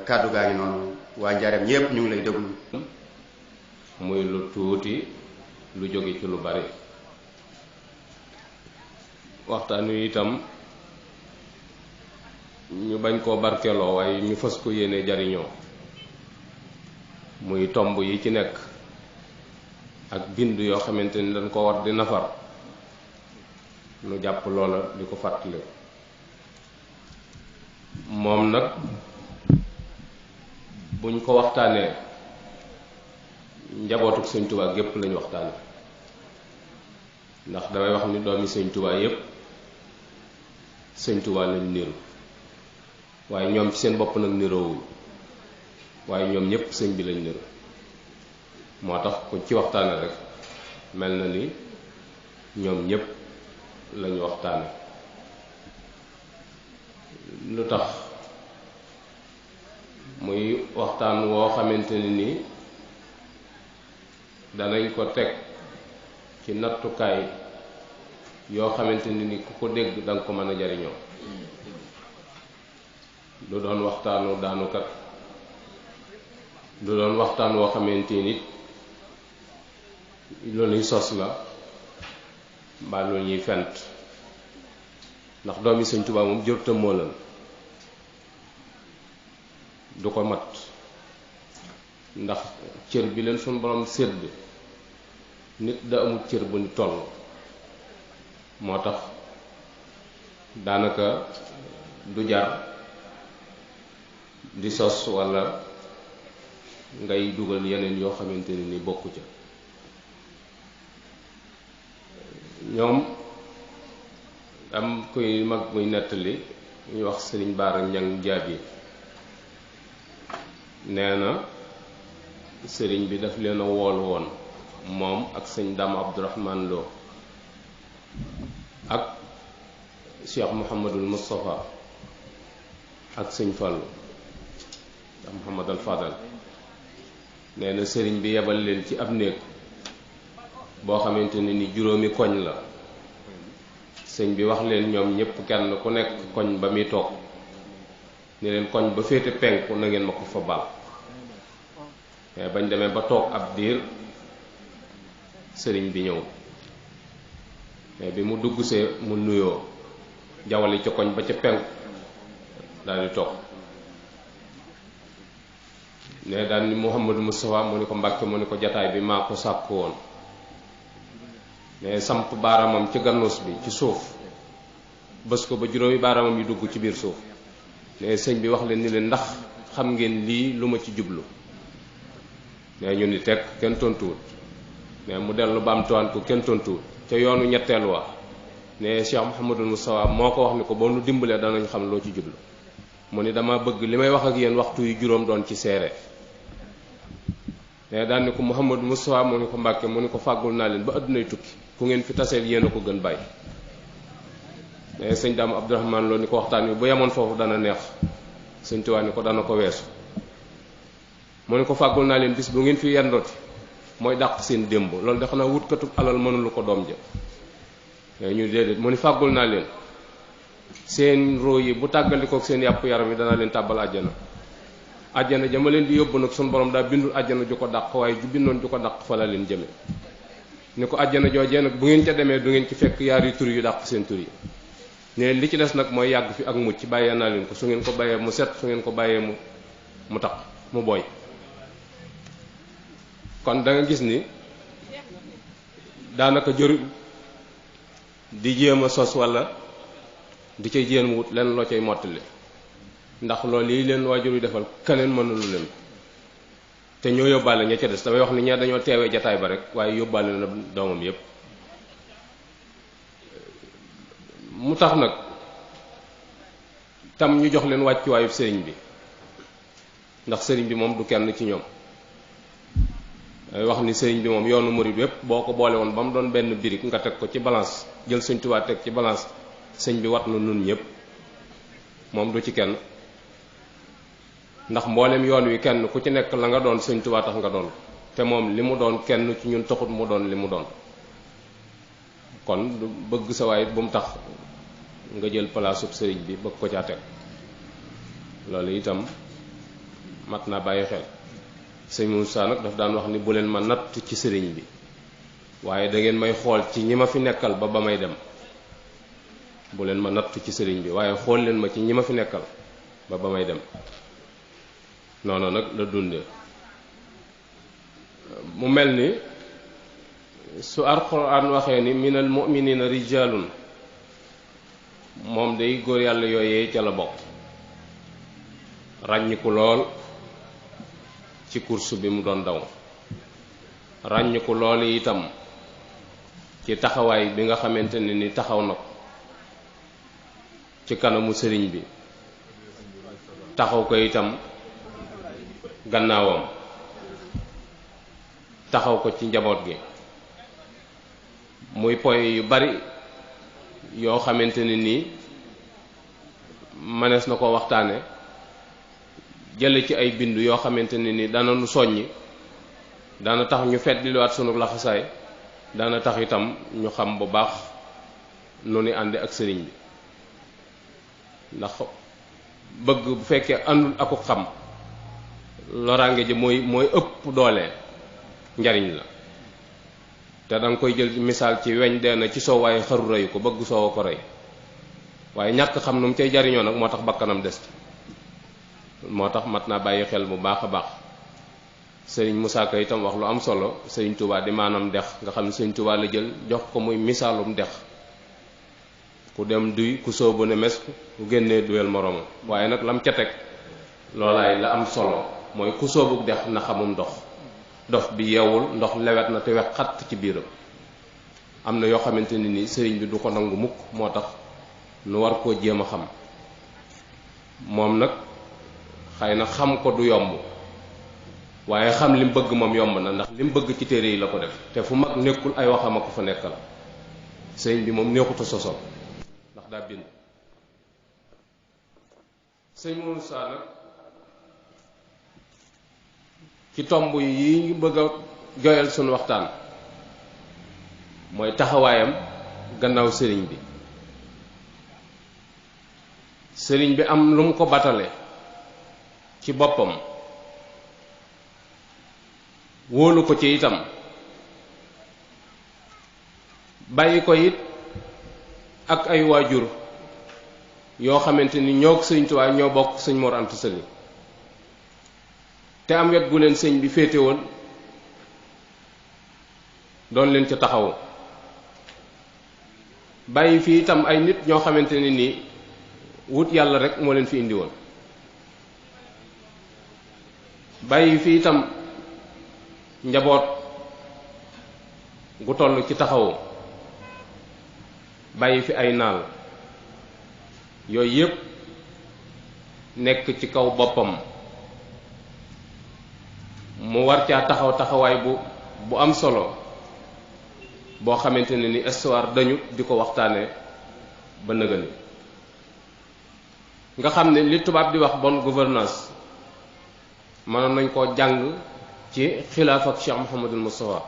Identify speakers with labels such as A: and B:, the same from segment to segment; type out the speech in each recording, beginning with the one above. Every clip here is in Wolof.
A: kàddu gaa ngi noonu waa Njaareem ñépp ñu ngi lay déglu.
B: muy lu tuuti lu jóge ci lu bari. waxtaan wi itam ñu bañ koo barkeloo waaye ñu fas ko yéene jariñoo muy tomb yi ci nekk ak bind yoo xamante ni dañ ko war di nafar nu jàpp loola di ko fàttali moom nag buñ ko waxtaanee njabootuk Sëñ Tuubaa gépp lañu waxtaane ndax damay wax ni doomi Sëñ Tuubaa yépp Sëñ Tuubaa lañ niru waaye ñoom ci seen bopp nag niroowuñ waaye ñoom ñépp sëñ bi lañ niru moo tax ku ci waxtaane rek mel na ni ñoom ñépp lañu waxtaane lu tax muy waxtaan woo xamante ni danañ ko teg ci nattukaay yoo xamante ni ku ko dégg danga ko mën a jariñoo lu doon waxtaanu daanukat lu doon waxtaan woo xamante ni loolu ñuy sos la mbaa loolu ñuy fent ndax doomi Sëñ Tuubaa moom jërta moolan du ko mat ndax cër bi leen suñu borom sédd nit da amul cër bu ni toll moo tax daanaka du jar di sos walla ngay dugal yeneen yoo xamante ni bokku ca ñoom am koy mag muy nettali ñu wax Sëriñ Baara Ñang Jaabi nee na sëriñ bi daf leen a woolu woon moom ak sëñ Dame Abdourahman Lo ak Cheikh Mouhamadul Moustapha ak sëñ Fallou ak Mouhamad al Fadal nee na sëriñ bi yebal leen ci ab néeg boo xamante ni juróomi koñ la sëñ bi wax leen ñoom ñépp kenn ku nekk koñ ba muy toog ni leen koñ ba féete penku na ngeen ma ko fa baal mais bañ demee ba toog ab diir sëriñ bi ñëw mais bi mu dugg see mu nuyoo jawali ca koñ ba ca penku daal di toog ne daal ni Mouhamadou Moustapha mu ni ko Mbàkke mu ni ko jataay bi maa ko sàkk woon ne samp baaramam ci gannus bi ci suuf bës ko ba juróomi baaramam yi dugg ci biir suuf ne sëñ bi wax leen ni leen ndax xam ngeen lii lu ma ci jublu ne ñu ni teg kenn tontuwut ne mu dellu baamtuwaan ko kenn tontuwut ca yoonu ñetteel wa ne Cheikh Mouhamadou Moustapha moo ko wax ni ko boo nu dimbalee danañ xam loo ci jublu mu ni dama bëgg li may wax ak yéen waxtu yu juróom doon ci seere ne daan ni ko Mouhamadou Moustapha mu ni ko Mbàkke mu ni ko fàggul naa leen ba addunay tukki ku ngeen fi taseel yéen a ko gën bàyyi ne sëñ Dame Abdourahman Lo ni ko waxtaan wi bu yemoon foofu dana neex sëñ Tuubaa ni ko dana ko weesu mu ni ko fàggul naa leen bis bu ngeen fi yendooti mooy dàq seen démb loolu de xanaa wutkatub alal mënulu ko doom ja mais ñu déedéet mu ni fàggul naa leen seen roo yi bu tàggalikook seen yàpp yaram yi danaa leen tàbbal àjjana àjjana jama leen di yóbbu nag suñu borom daa bindul àjjana ju ko dàq waaye ju bindoon ju ko dàq fa la leen jëme ni ko àjjana joojee nag bu ngeen ca demee du ngeen ci fekk yaari tur yu dàq seen tur yi ne li ci des nag mooy yàgg fi ak mucc bàyyee naa leen ko su ngeen ko bàyyee mu set su ngeen ko bàyyee mu taq mu booy kon da nga gis ni daanaka jëru di jéem a sos walla di cay jéem wut lenn loo cay mottali ndax loolu yi leen waajur yi defal keneen mënulu leen te ñoo yóbbaale ña ca des damay wax ni ña dañoo teewee jataay ba rek waaye yóbbaale na doomam yépp mu tax nag tam ñu jox leen wàccuwaayu sëriñ bi ndax sëriñ bi moom du kenn ci ñoom day wax ni sëriñ bi moom yoonu murid yépp boo ko boole woon ba mu doon benn birig nga teg ko ci balance jël Sëñ Tuubaa teg ci balance sëñ bi wat na nun ñépp moom du ci kenn ndax mboolem yoon wi kenn ku ci nekk la nga doon Sëñ Tuubaa tax nga doon te moom li mu doon kenn ci ñun taxut mu doon li mu doon kon du bëgg sa waay bu mu tax nga jël palaasub sëriñ bi bëgg ko caa teg loolu itam mat naa bàyyi xel. sëñ Moussa nag daf daan wax ni bu leen ma natt ci sëriñ bi waaye da ngeen may xool ci ñi ma fi nekkal ba may dem. bu leen ma natt ci sëriñ bi waaye xool leen ma ci ñi ma fi nekkal ba may dem. noonu nag la dundee. mu mel ni su alxuraan waxee ni minal mu'minina rijalun moom day góor yàlla yooyee ca la bokk. ràññiku lool ci course bi mu doon daw. ràññiku lool itam ci taxawaay bi nga xamante ne ni taxaw na ko ci kanamu sëriñ bi. taxaw ko itam gannaawam. taxaw ko ci njaboot gi. muy point yu bari yoo xamante ne nii mënees na ko waxtaane jële ci ay bind yoo xamante ne nii dana nu soññi, dana tax ñu feddliwaat sunu laxasaay, dana tax itam ñu xam bu baax nu ni àndi ak sëriñ bi. ndax bëgg bu fekkee àndul aku xam loraange ji mooy ëpp doole njariñ la. te danga koy jël misaal ci weñ dee na ci soow waaye xaru reyu ko, bëgg soow ko rey. waaye ñàkk xam nu mu cay jariñoo nag moo tax bakkanam des ci. moo tax mat naa bàyyi xel bu baax a baax. sëriñ Moussa Ka itam wax lu am solo. sëriñ Touba di maanaam dex nga xam ne sëriñ Touba la jël jox ko muy misaalum dex. ku dem duy ku soobu ne mes ku génnee duyal moroomam. waaye nag lam ca teg loolaay la am solo mooy ku soobu dex na xamum ndox. dof bi yeewul ndox lewet na te wex xatt ci biiram. am na yoo xamante ne ni sëriñ bi du ko nangu mukk, moo tax nu war koo jéem a xam. moom nag xëy na xam ko du yomb waaye xam lim bëgg moom yomb na, ndax lim bëgg ci téere yi la ko def. te fu mag nekkul ay waxama ko fa nekkal. sëriñ bi moom neexuta sosol ndax daa bind. sëñ Moussa nag ci tomb yi ñu bëgg a joyal sunu waxtaan mooy taxawaayam gannaaw sëriñ bi. sëriñ bi am lu mu ko batale ci boppam, wóolu ko ci itam, bàyyi ko it ak ay waajur yoo xamante ni ñoo ko sëriñ Tuubaa ñoo bokk sëñ Mor Anta Sali, te am wet gu leen sëñ bi féete woon doon leen ca taxawu. bàyyi fii itam ay nit ñoo xamante ne nii wut yàlla rek moo leen fi indi woon. bàyyi fii itam njaboot gu toll ci taxawu. bàyyi fi ay naal yooyu yépp nekk ci kaw boppam, mu war caa taxaw taxawaay bu am solo boo xamante ne ni histoire dañu di ko waxtaane ba nëgëni. nga xam ne li tubaab di wax bonne gouvernance mënoon nañ koo jàng ci xilaaf ak Cheikh Mouhamadul Moustapha.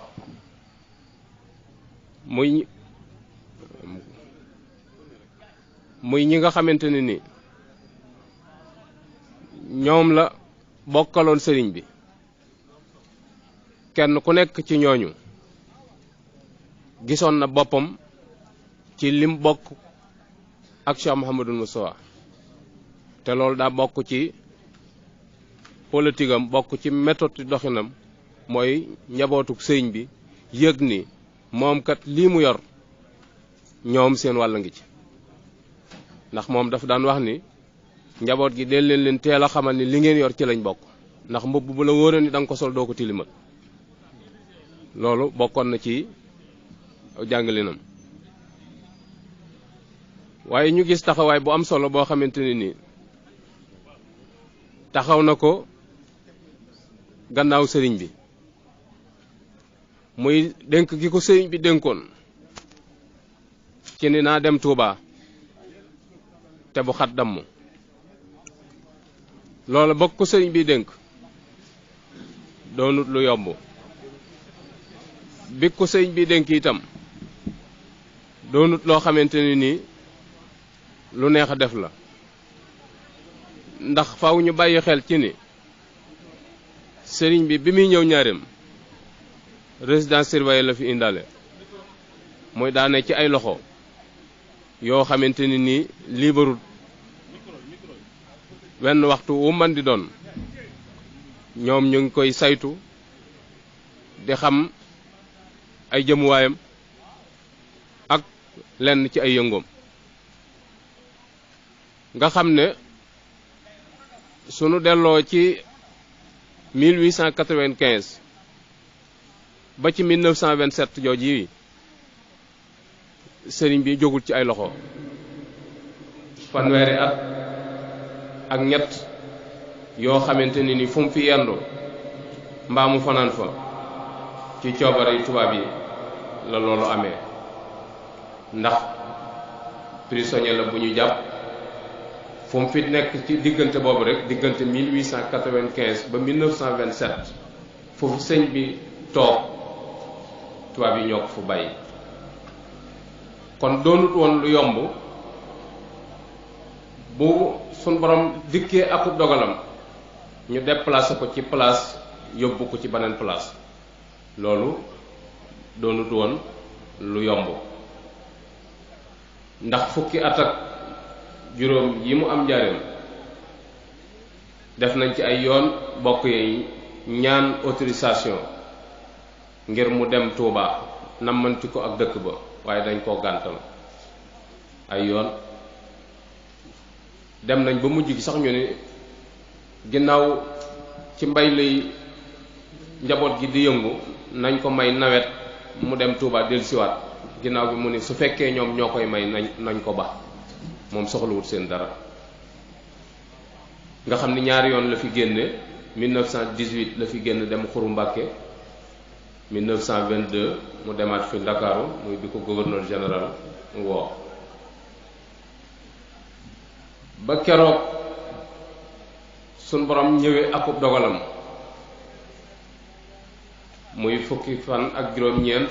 B: muy ñi nga xamante ne ni ñoom la bokkaloon sëriñ bi. kenn ku nekk ci ñooñu gisoon na boppam ci lim bokk ak Cheikh Mouhamadul Moustapha. te loolu daa bokk ci politique am, bokk ci méthode doxinam, mooy njabootuk sëriñ bi yëg ni moom kat lii mu yor ñoom seen wàll ngi ci. ndax moom dafa daan wax ni njaboot gi del leen teel a xamal ni li ngeen yor ci lañ bokk, ndax mbubb bu la wóoree ni da nga ko sol doo ko tilimal. loolu bokkoon na ci jàngalinam. waaye ñu gis taxawaay bu am solo boo xamante ne nii taxaw na ko gannaaw sëriñ bi, muy dénk gi ko sëriñ bi dénkoon ci ni naa dem Touba te bu xat damm. loolu bokk ko sëriñ bi dénk doonut lu yomb. bi ko sëriñ bi dénk itam doonut loo xamante ne nii lu neex a def la. ndax faw ñu bàyyi xel ci ni sëriñ bi muy ñëw Njaaréem résidence surveillée la fi indaale mooy daane ci ay loxo yoo xamante ni nii liibarut wenn waxtu wu man di doon ñoom ñu ngi koy saytu di xam ay jëmuwaayam ak lenn ci ay yëngoom nga xam ne sunu delloo ci 1895 ba ci 1927 jooju yi sëriñ bi jógul ci ay loxo fanweeri at ak ñett yoo xamante ni fu mu fi yendu mbaa mu fanaan fa ci coobare tubaab yi la loolu amee ndax prisonnier la bu ñu jàpp fu mu fi nekk ci diggante boobu rek diggante 1895 ba 1927 foofu sëñ bi toog tubaab yi ñoo ko fu bàyyi kon doonut woon lu yomb bu suñ borom dikkee akub dogalam ñu déplacé ko ci place yóbbu ko ci beneen place loolu doonut woon lu yomb ndax fukki at ak juróom yi mu am Njaaréem def nañ ci ay yoon bokk yi ñaan autorisation ngir mu dem Touba nammanti ko ak dëkk ba waaye dañ koo gàntal ay yoon dem nañ ba mujj gi sax ñu ne ginnaaw ci mbay lay njaboot gi di yëngu nañ ko may nawet mu dem Touba dellusiwaat ginnaaw bi mu ne su fekkee ñoom ñoo koy may nañ ko ba moom soxlawut seen dara nga xam ni ñaari yoon la fi génne 1918 la fi génn dem Xuru Mbàkke 1922 mu demaat fi Ndakaaru muy di ko gouverneur général woo ba keroog suñ borom ñëwee akub dogalam muy fukki fan ak juróom-ñeent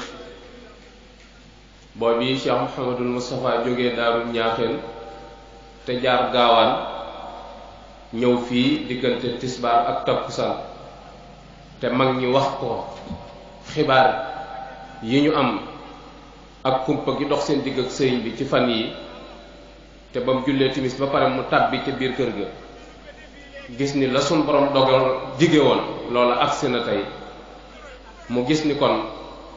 B: boobu Cheikh Mouhamadul Moustapha jógee Daaru Ñaaxeen te jaar gaawaan ñëw fii diggante tisbaar ak takkusaan te mag ñi wax ko xibaar yi ñu am ak kumpa gi dox seen digg ak sëriñ bi ci fan yi te ba mu jullee timis ba pare mu tàbbi ca biir kër ga gis ni la sun borom dogal dige woon loola agsi na tey mu gis ni kon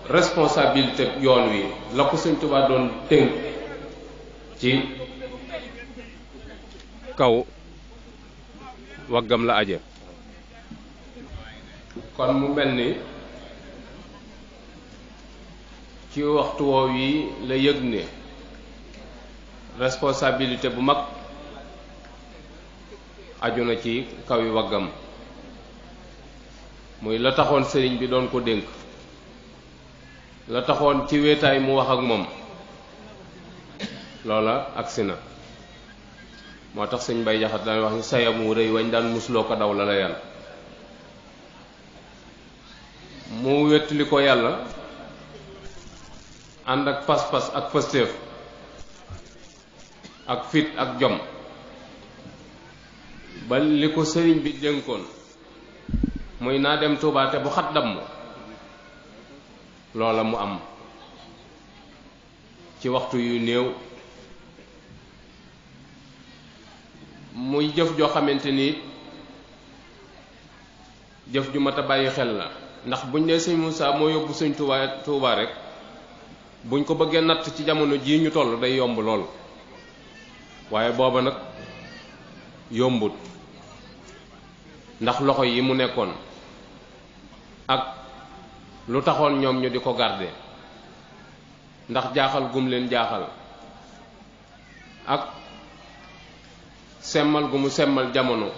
B: responsabilité yoon wi la ko Sëñ Tuubaa doon tënk ci kaw waggam la aje kon mu mel ni ci waxtu woow yi la yëg ne responsabilité bu mag aju na ci kaw yi waggam muy la taxoon sëriñ bi doon ko dénk la taxoon ci wéetaay mu wax ak moom loola agsi na moo tax sëñ Bay Jaxate daan wax ni sayamu rëy wañ daan musloo ko daw la la yàlla mu wettali ko yàlla ànd ak pas-pas ak pëstéef ak fit ak jom ba li ko sëriñ bi dénkoon muy naa dem Tuubaa te bu xat damm loola mu am ci waxtu yu néew muy jëf joo xamante ni jëf ju mat a bàyyi xel la ndax buñ ne sëñ Moussa moo yóbbu sëñ Tuubaa rek buñ ko bëggee natt ci jamono jii ñu toll day yomb lool waaye booba nag yombut ndax loxo yi mu nekkoon ak lu taxoon ñoom ñu di ko garder ndax jaaxal gum leen jaaxal ak semmal gu mu semmal jamono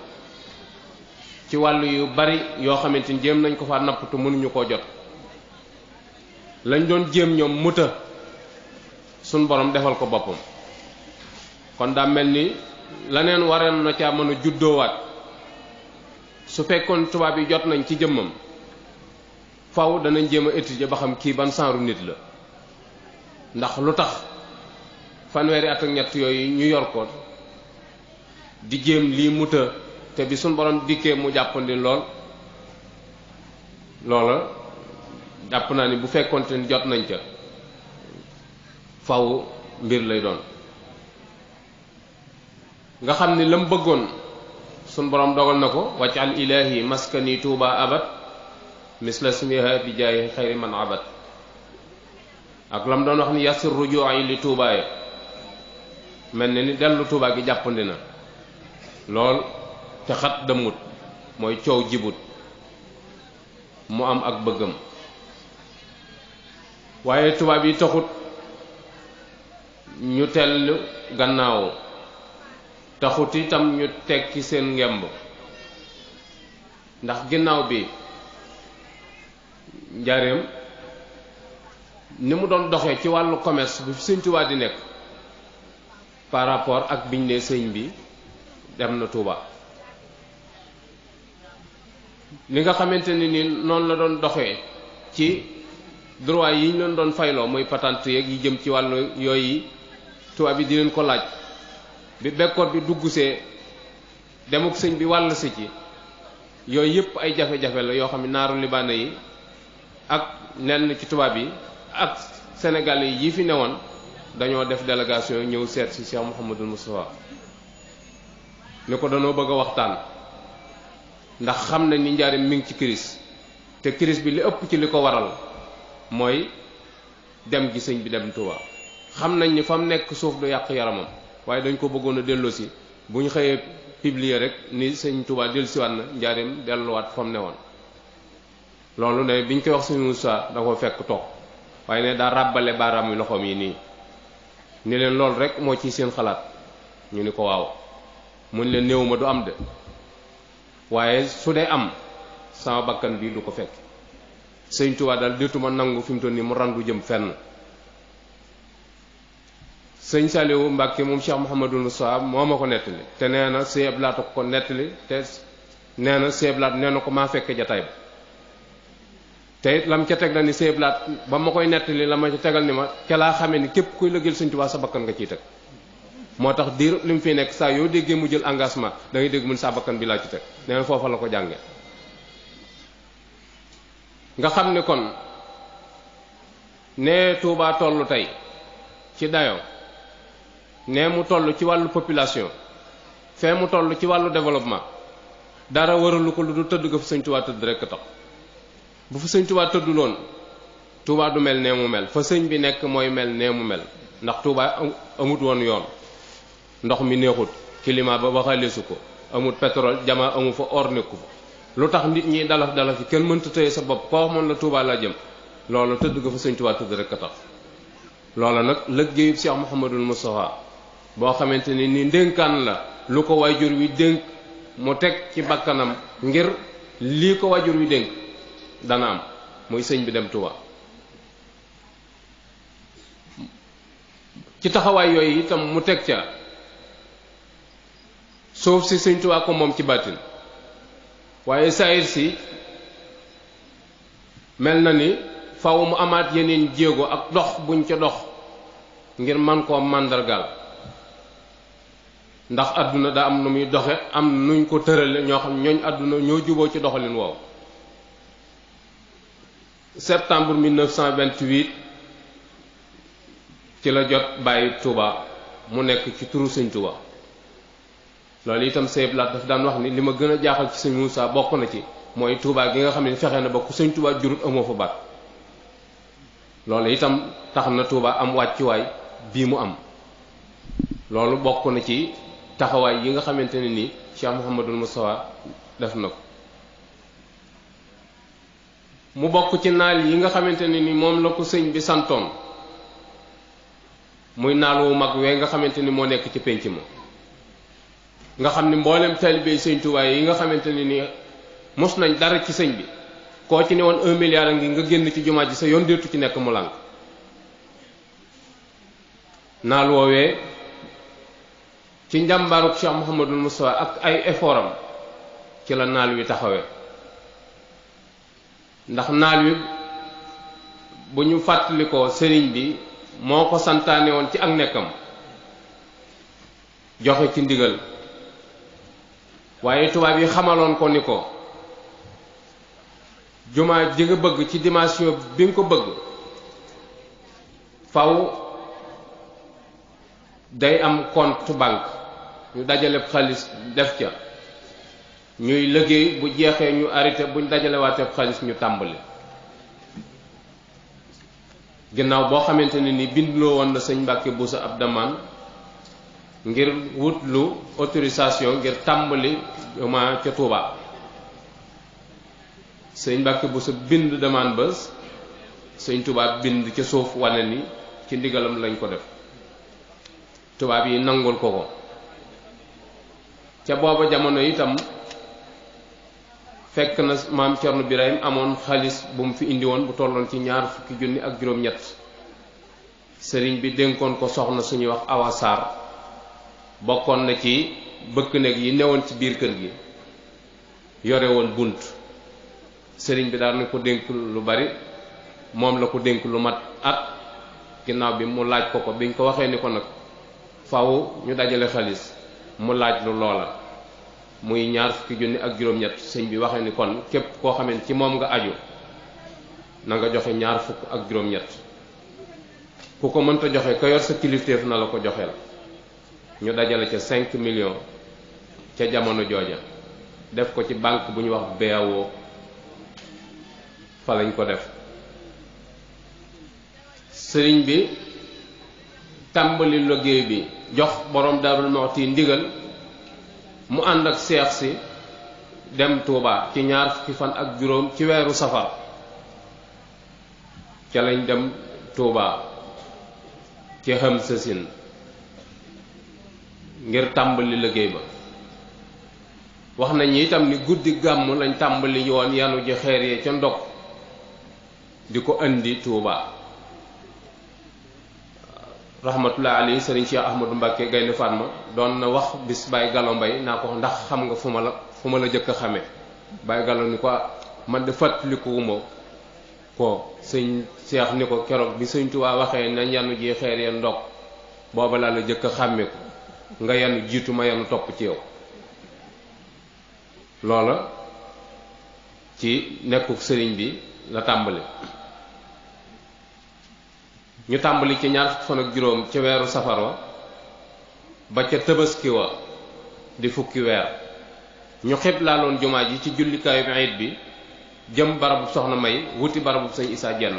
B: ci wàllu yu bari yoo xamante ni jéem nañ ko fa nappatu mënuñu koo jot lañ doon jéem ñoom muta suñ borom defal ko boppam kon daa mel ni laneen wareen na caa mën a juddoowaat su fekkoon tubaab yi jot nañ ci jëmmam faw danañ jéem a étudier ba xam kii ban saaru nit la ndax lu tax fanweeri at ak ñett yooyu ñu yor ko di jéem lii muta te bi suñ borom dikkee mu jàppandi lool loola jàpp naa ni bu fekkonte ni jot nañ ca faw mbir lay doon nga xam ni lam bëggoon sun borom dogal na ko waj'al ilahi maskani tuuba abad misla smiha bi jaayi xayri man abad ak lam doon wax ni yasir ruju'i li tuubaaya mel ni dellu tuubaa gi jàppandi na lool te xat dëmmut mooy coow jibut mu am ak bëggam waaye tubaab yi taxut ñu tell gannaaw taxut itam ñu tekki seen ngemb ndax ginnaaw bi njaareem ni mu doon doxee ci wàllu commerce bi fi Sëñ Tuubaa di nekk par rapport ak biñ ne sëñ bi dem na Tuubaa li nga xamante ni noonu la doon doxee ci droit yi ñu leen doon fayloo muy patente yeeg yi jëm ci wàllu yooyu tubaab bi di leen ko laaj bi bekkoor bi duggsee demuk sëñ bi wàll si ci yooyu yëpp ay jafe-jafe la yoo xam ne naaru libaane yi ak lenn ci tubaab yi ak sénégalais yi fi newoon dañoo def délégation ñëw seet si Cheikh Mouhamadul Moustapha ni ko dañoo bëgg a waxtaan ndax xam nañ ni njaarim mi ngi ci crise te crise bi li ëpp ci li ko waral mooy dem gi sëñ bi dem Touba xam nañ ni fa mu nekk suuf du yàq yaramam waaye dañ ko bëggoon a delloosi bu ñu xëyee publier rek ni sëñ Touba dellusiwaat na njaarim delluwaat fa mu newoon loolu ne biñ koy wax sëñ Moussa da ko fekk toog waaye ne daa ràbbale baaraam yi loxoom yi nii ni leen loolu rek moo ci seen xalaat ñu ni ko waaw mun leen néew ma du am de waaye su dee am sama bakkan bii du ko fekk sëñ Tuubaa daal déetuma nangu fi mu toll nii mu randu jëm fenn sëñ Saliou Mbàkke moom Cheikh Mouhamadul Moustapha moo ma ko nettali te nee na Sëñ Abdu Lahat ko nettali te nee na Sëñ Abdu Lahat nee na ko maa fekke jataay ba te it lam ca teg na ni Sëñ Abdu Lahat ba ma koy nettali la ma ca tegal ni ma ca laa xamee ni képp kuy liggéeyal sëñ Tuubaa sa bakkan nga ciy teg moo tax diir li mu fi nekk saa yoo déggee mu jël engagement da ngay dégg mun sa bakkan bi laa ci teg nee na foofa la ko jànge nga xam ne kon nee Touba toll tey ci dayo nee mu toll ci wàllu population fee mu toll ci wàllu développement dara waralu ko lu du tëdd ga fa sëñ Touba tëdd rekk tax bu fa sëñ Touba tëdduloon Touba du mel nee mu mel fa sëñ bi nekk mooy mel nee mu mel ndax Touba amut woon yoon ndox mi neexut climat ba waxaleesu ko amut pétrole jama amu fa or nekku fa lu tax nit ñi dalaf fi kenn mënta tëye sa bopp koo xamoon la Touba laa jëm loolu tëdd ga fa sëñ Touba tëdd rekk a tax loola nag liggéeyub Cheikh Mouhamadul Moustapha boo xamante ni ndénkaan la lu ko waajur wi dénk mu teg ci bakkanam ngir lii ko waajur wi dénk dana am muy sëñ bi dem Touba ci taxawaay yooyu itam mu teg ca suuf si sëñ Touba ko moom ci bàttin waaye saayir si mel na ni faw mu amaat yeneen jéego ak dox buñ ca dox ngir man koo màndargaal ndax àdduna daa am nu muy doxe am nuñ ko tërale ñoo xam ñooñ àdduna ñoo juboo ci doxalin woowu septembre 1928 ci la jot bàyyi Touba mu nekk ci turu sëñ Touba loolu itam Sëñ Blaat daf daan wax ni li ma gën a jaaxal ci sëñ Moussa bokk na ci mooy Touba gi nga xam ne fexe na ba ku sëñ Touba jurut amoo fa baat loolu itam tax na Touba am wàccuwaay bii mu am loolu bokk na ci taxawaay yi nga xamante ne nii Cheikh Mouhamadul Moustapha def na ko mu bokk ci naal yi nga xamante ne ni moom la ko sëñ bi santoon muy naal wu mag wee nga xamante ni moo nekk ci pénc ma nga xam ni mboolem taalibe sëñ Touba yi nga xamante ne ni mos nañ dara ci sëñ bi koo ci ne woon 1 milliard a ngi nga génn ci jumaa ji sa yoon déetu ci nekk mu lànk naal woowee ci njàmbaaruk Cheikh Mouhamadul Moustapha ak ay effortam ci la naal wi taxawee ndax naal wi bu ñu fàttalikoo sëriñ bi moo ko santaane woon ci ak nekkam joxe ci ndigal waaye tubaab yi xamaloon ko ni ko jumaa ji nga bëgg ci dimension bi nga ko bëgg faw day am compte banque ñu dajale xaalis def ca ñuy liggéey bu jeexee ñu arrêté buñ dajalewaatee xaalis ñu tàmbali ginnaaw boo xamante ne ni binduloo woon na sëñ Mbàkke Buso ab demande ngir wut lu autorisation ngir tàmbali jumaa ca Touba sëñ Mbàkke Buso bind demande ba sëñ Touba bind ca suuf wane ni ci ndigalam lañ ko def tubaab yi nangul ko ca booba jamono itam fekk na maam Cerno Birahim amoon xaalis bu mu fi indi woon bu tolloon ci 20 junni ak juróom-ñett sëriñ bi dénkoon ko soxna suñuy wax Awa Sarr bokkoon na ci bëkk néeg yi newoon ci biir kër gi yore woon bunt sëriñ bi daal na ko dénk lu bari moom la ko dénk lu mat at ginnaaw bi mu laaj ko biñ ko waxee ni ko nag faw ñu dajale xaalis mu laaj lu loola muy 20 junni ak juróom-ñett sëñ bi waxee ni kon képp koo xamante ci moom nga aju na nga joxe 20 ak juróom-ñett ku ko mënta joxe ka yor sa kilifteef na la ko joxeel ñu dajale ca 5 millions ca jamono jooja def ko ci banque bu ñu wax BAO fa lañ ko def sëriñ bi tàmbali liggéey bi jox borom Daarul Muxti ndigal mu ànd ak seex si dem Touba ci 20 fan ak juróom ci weeru safar ca lañ dem Touba ci xam sësin ngir tàmbali liggéey ba wax nañ itam ni guddi gàmm lañ tàmbali yoon yanu ji xeer yee ca ndog di ko indi Touba rahmatullah alayhi sëriñ Cheikh Ahmadou Mbacké Gaynde Fatma doon na wax bis Baye Gallo Mbay naa ko ndax xam nga fu ma la jëkk a xame Baye Gallo ni ko man de fàttalikuwuma ko sëñ Cheikh ni ko keroog bi sëñ Tuubaa waxee nañ yanu ji xeer ya ndog booba laa la jëkk a xàmme ko nga yanu jiitu ma yanu topp ci yow loola ci nekkuk sëriñ bi la tàmbali ñu tàmbali ci 20 fan ak juróom ca weeru safar wa ba ca tëbaski wa di fukki weer ñu xiblaaloon jumaa ji ci jullikaayu iid bi jëm barabu soxna May wuti barabu sëñ Isaa Jenn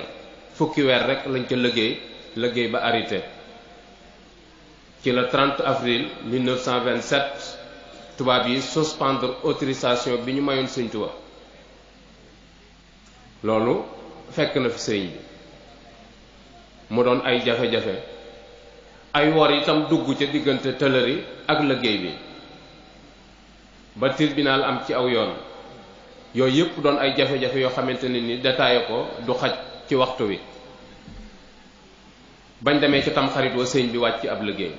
B: fukki weer rek lañ ca liggéey ba arrêté ci le 30 avril 1927 tubaab yi suspendre autorisation bi ñu mayoon sëñ Tuubaa loolu fekk na fi sëriñ bi mu doon ay jafe-jafe ay wor itam dugg ca diggante tëlëri ak liggéey bi ba tribunal am ci aw yoon yooyu yëpp doon ay jafe-jafe yoo xamante ne ni détaillé ko du xaj ci waxtu wi bañ demee ci tamxarit wa sëriñ bi wàcc ab liggéey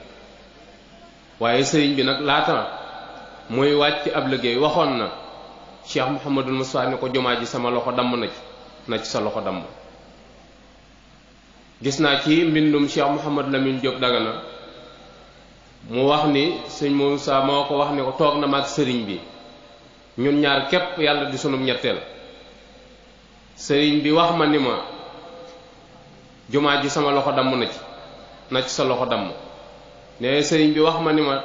B: waaye sëriñ bi nag laata muy wàcc ab liggéey waxoon na Cheikh Mouhamadul Moustapha ne ko jumaa ji sama loxo damm na ci sa loxo damm gis naa ci mbindum Cheikh Mouhamad Lamine Diop Dagana mu wax ni sëñ Moussa moo ko wax ni ko toog na ma ak sëriñ bi ñun ñaar képp yàlla di sunum ñetteel sëriñ bi wax ma ni ma jumaa ji sama loxo damm na ci sa loxo damm ne sëriñ bi wax ma ni ma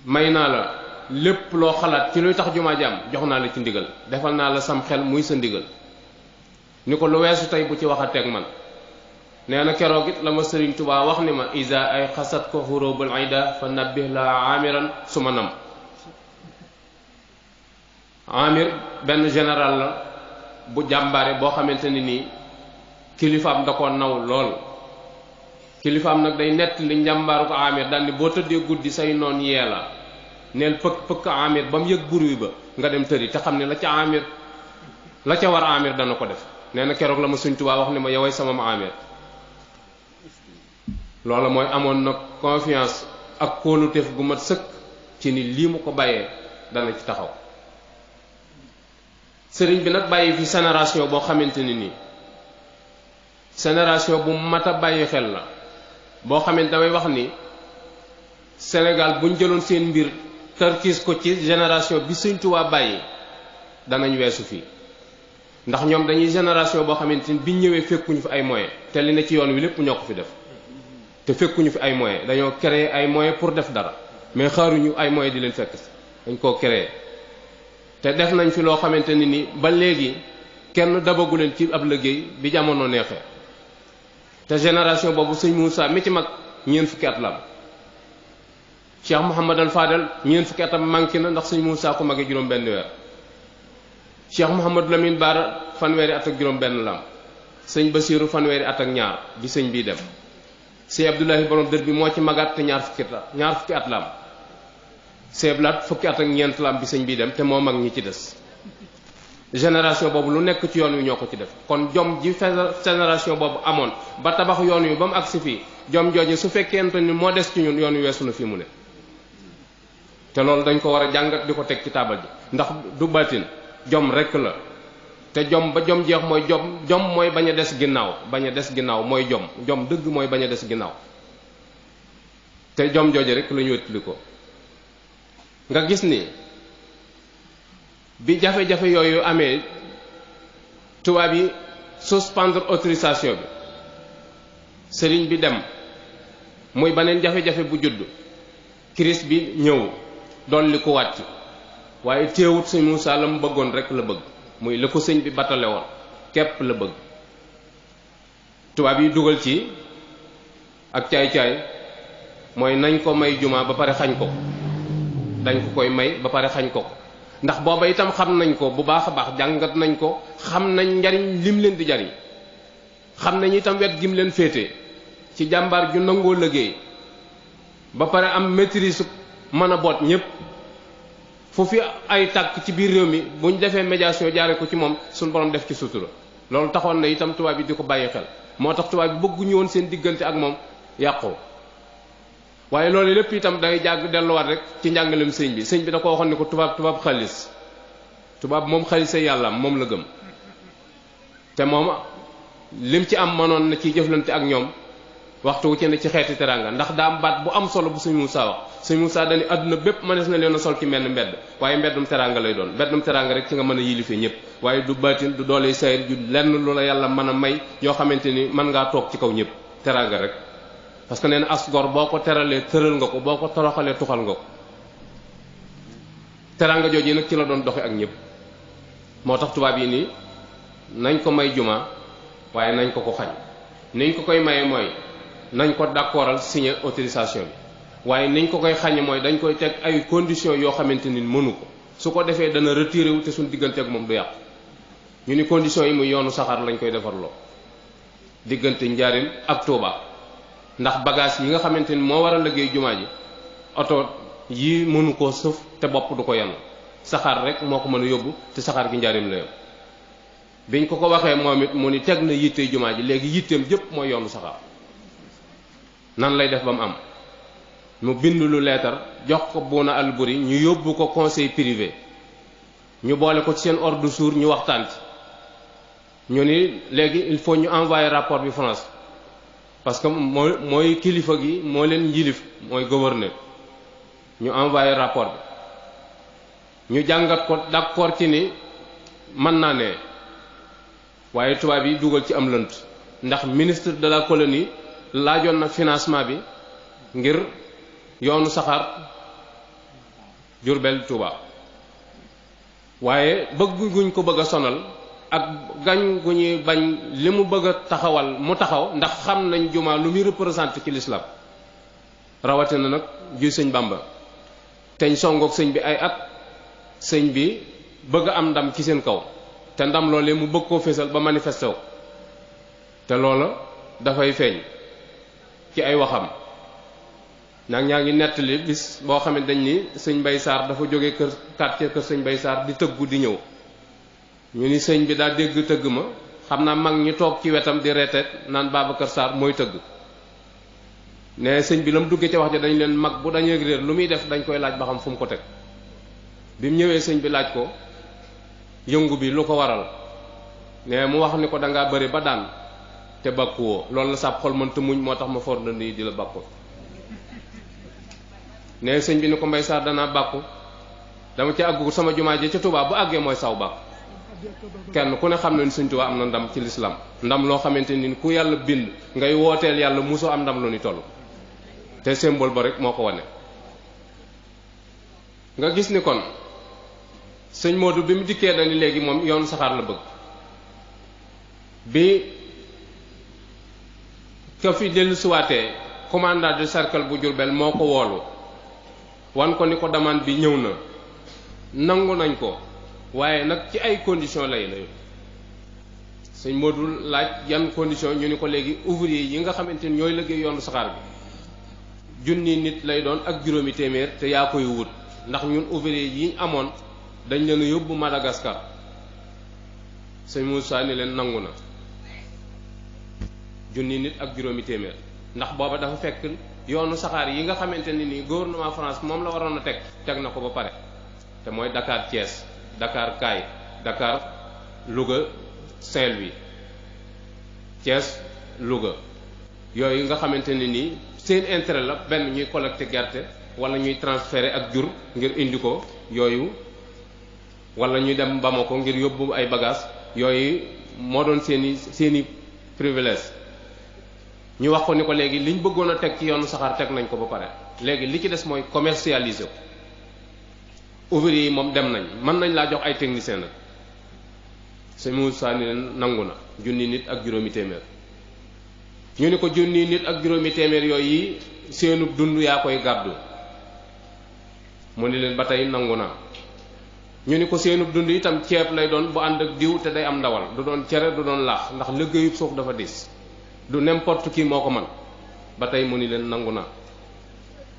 B: may naa la lépp loo xalaat ci luy tax jumaa ji am jox naa la ci ndigal defal naa la sam xel muy sa ndigal ni ko lu weesu tey bu ci waxateeg man nee na keroog it la ma sëriñ Tuubaa wax ni ma isa ay xasat ko xurubul ida fa nabbih la amiran su ma nam amir benn général la bu jàmbaare boo xamante ni nii kilifaam da ko naw lool kilifaam nag day nett li njàmbaaru ko amir daal ni boo tëddee guddi say noon yee la neel pëkk amir ba mu yëg bruit ba nga dem tëri te xam ne la ca war amir dana ko def nee na keroog la ma Sëriñ Tuubaa wax ni ma yoway sama ma amir loola mooy amoon na confiance ak kóoluteef gu mat sëkk ci ni lii mu ko bàyyee dana ci taxaw sëriñ bi nag bàyyi fi génération boo xamante ni nii génération bu mat a bàyyi xel la boo xamante damay wax ni Sénégal buñ jëloon seen mbir tarkiis ko ci génération bi Sëriñ Tuubaa bàyyi danañ weesu fii ndax ñoom dañuy génération boo xamante ni biñ ñëwee fekkuñu fi ay moyens te li ne ci yoon wi lépp ñoo ko fi def te fekkuñu fi ay moyens dañoo créer ay moyens pour def dara mais xaaruñu ay moyens di leen fekk dañ koo créer te def nañ fi loo xamante ni ba léegi kenn dabagu leen ci ab liggéey bi jamono neexee te génération boobu sëñ Moussa mi ci mag ñeent fukki at la am Cheikh Mouhamadal Fadel ñeent fukki atam manqué na ndax sëñ Moussa ko magee juróom benn weer Cheikh Mouhamadou Lamine Bara fanweeri at ak juróom benn la am sëñ Basiiru fanweeri at ak ñaar bi sëñ bii dem sëñ Abdoulahi borom dër bi moo ci magaat te ñaar fukki at la am sëñ Blaat fukki at ak ñeent la am bi sëñ bii dem te moo mag ñi ci des génération boobu lu nekk ci yoon wi ñoo ko ci def kon jom ji génération boobu amoon ba tabax yoon wi ba mu agsi fii jom jooju su fekkente ni moo des ci ñun yoon wi weesu na fii mu ne te loolu dañ ko war a jàngat di ko teg ci taabal ji ndax du baatin jom rekk la te jom ba jom jeex mooy jom mooy bañ a des ginnaaw mooy jom dëgg mooy bañ a des ginnaaw te jom jooju rek la ñu wétali ko nga gis ni bi jafe-jafe yooyu amee tubaab yi suspendre autorisation bi sëriñ bi dem muy beneen jafe-jafe bu judd crise bi ñëw dolli ko wàcc waaye teewut sëñ Moussa la mu bëggoon rek la bëgg muy la ko sëñ bi batale woon képp la bëgg tubaab yi dugal ci ak caay-caay mooy nañ ko may jumaa ba pare xañ ko dañ ko koy may ba pare xañ ko ndax booba itam xam nañ ko bu baax a baax jàngat nañ ko xam nañ njariñ lim leen di jariñ xam nañ itam wet gim leen féete ci jàmbaar ju nangoo liggéey ba pare am maîtrise mën a boot ñépp fu fi ay tàkk ci biir réew mi buñ defee médiation jaare ko ci moom suñu borom def ci sutura loolu taxoon na itam tubaab yi di ko bàyyi xel moo tax tubaab bi bëgguñu woon seen diggante ak moom yàqu waaye loolu lépp itam day jàgg delluwaat rek ci njàngalem sëñ bi da ko waxoon ni ko tubaab xaalis tubaab moom xaalisay yàlla moom la gëm te moom lim ci am mënoon na ci jëflante ak ñoom waxtu wu ci ne ci xeeti teranga ndax daa am baat bu am solo bu sëñ Moussa wax sëñ Moussa dañu àdduna bépp mënees na leen a sol ci menn mbedd waaye mbeddum teranga lay doon mbeddum teranga rek ci nga mën a yilife ñëpp waaye du baatin du doole sayir ju lenn lu la yàlla mën a may yoo xamante ni mën ngaa toog ci kaw ñëpp teranga rek parce que nee na as gor boo ko teralee tëral nga ko boo ko toroxalee tuxal nga ko teranga jooju nag ci la doon doxe ak ñëpp moo tax tubaab yi nii nañ ko may juma waaye nañ ko ko xañ niñ ko koy maye mooy nañ ko d'accordal signer autorisation bi waaye niñ ko koy xañe mooy dañ koy teg ay conditions yoo xamante ni mënu ko su ko defee dana retiré wu te suñ diggante ak moom du yàqu ñu ni conditions yi muy yoonu saxaar lañ koy defarloo diggante Njaaréem ak Touba ndax bagage yi nga xamante ni moo war a liggéey jumaa ji oto yi mënu koo sëf te bopp du ko yenn saxaar rek moo ko mën a yóbbu te saxaar gi Njaaréem la yem biñ ko waxee moom it mu ni teg na yittee jumaa ji léegi yitteem jëpp mooy yoonu saxaar nan lay def ba mu am mu bind lu leetar jox ko Bouna Albouri ñu yóbbu ko conseil privé ñu boole ko ci seen ordre du jour ñu waxtaan ci ñu ni léegi il faut ñu envoyer rapport bi France parce que mooy kilifa gi moo leen njilif mooy gouverneur ñu envoyer rapport bi ñu jàngat ko d'accord ci ni mën naa ne waaye tubaab yi dugal ci am lënt ndax ministre de la colonie laajoon na financement bi ngir yoonu saxaar Jurbel Touba waaye bëgguñ ko bëgg a sonal ak gañ gu ñuy bañ li mu bëgg a taxawal mu taxaw ndax xam nañ jumaa lu muy représenté ci l'islam rawatina nag juy sëñ Bamba teñ songoog sëñ bi ay at sëñ bi bëgg a am ndam ci seen kaw te ndam loolee mu bëgg koo fésal ba manifesté wu te loola dafay feeñ ci ay waxam nag ñaa ngi nettali bis boo xam ne dañ ni sëñ Mbay Sarr dafa jóge quartier kër sëñ Mbay Sarr di tëggu di ñëw ñu ni sëñ bi daa dégg tëgg ma xam naa mag ñi toog ci wetam di reeteet naan Babacar Sarr mooy tëgg ne sëñ bi la mu duggee ca wax ja dañ leen mag bu dañuy réer lu muy def dañ koy laaj ba xam fu mu ko teg bi mu ñëwee sëñ bi laaj ko yëngu bi lu ko waral ne mu wax ni ko dangaa bëri ba daan te bàkkuwoo loolu la sàpp xol mënta muñ moo tax ma for na nii di la bàkku ne sëñ bi ni ko Mbay Sarr danaa bàkku dama ci àggu sama jumaa ji ca Touba bu àggee mooy saw ba kenn ku ne xam na ni Sëñ Tuubaa am na ndam ci lislaam ndam loo xamante ni ku yàlla bind ngay wooteel yàlla musoo am ndam lu ni toll te symbole ba rek moo ko wane. nga gis ni kon sëñ Modou bi mu dikkee dañu léegi moom yoonu saxaar la bëgg bi ka fi dellu siwaatee commandant de cercle bu Diourbel moo ko woolu wan ko ni ko demande bi ñëw na nangu nañ ko waaye nag ci ay conditions lay la sëñ Modou laaj yan condition ñu ni ko léegi ouvrier yi nga xamante ni ñooy liggéey yoonu saxaar bi junni nit lay doon ak juróomi téeméer te yaa koy wut ndax ñun ouvrier yi ñu amoon dañ leen a yóbbu Madagascar sëñ Moussa ni leen nangu na junni nit ak juróomi téeméer ndax booba dafa fekk yoonu saxaar yi nga xamante ni nii gouvernement France moom la waroon a teg na ko ba pare te mooy Dakar Thiès Dakar Kaay Dakar Louga Saint-Louis Thiès Louga yooyu nga xamante ni nii seen intérêt la benn ñuy collecter gerte wala ñuy transférer ak jur ngir indi ko yooyu wala ñuy dem Bamako ngir yóbbu ay bagages yooyu moo doon seeni privilège ñu wax ko ni ko léegi liñ bëggoon a teg ci yoonu saxaar teg nañ ko ba pare léegi li ci des mooy commercialiser ko ouvrier yi moom dem nañ mën nañ laa jox ay technicien nag sëñ Moussa ni leen nangu na junni nit ak juróomi téeméer ñu ni ko junni nit ak juróomi téeméer yooyu seenub dund yaa koy gàddu mu ni leen ba tey nangu naa ñu ni ko seenub dund itam ceeb lay doon bu ànd ak diw te day am ndawal du doon cere du doon laax ndax liggéeyub suuf dafa diis du n'importe qui moo ko man ba tey mu ni leen nangu naa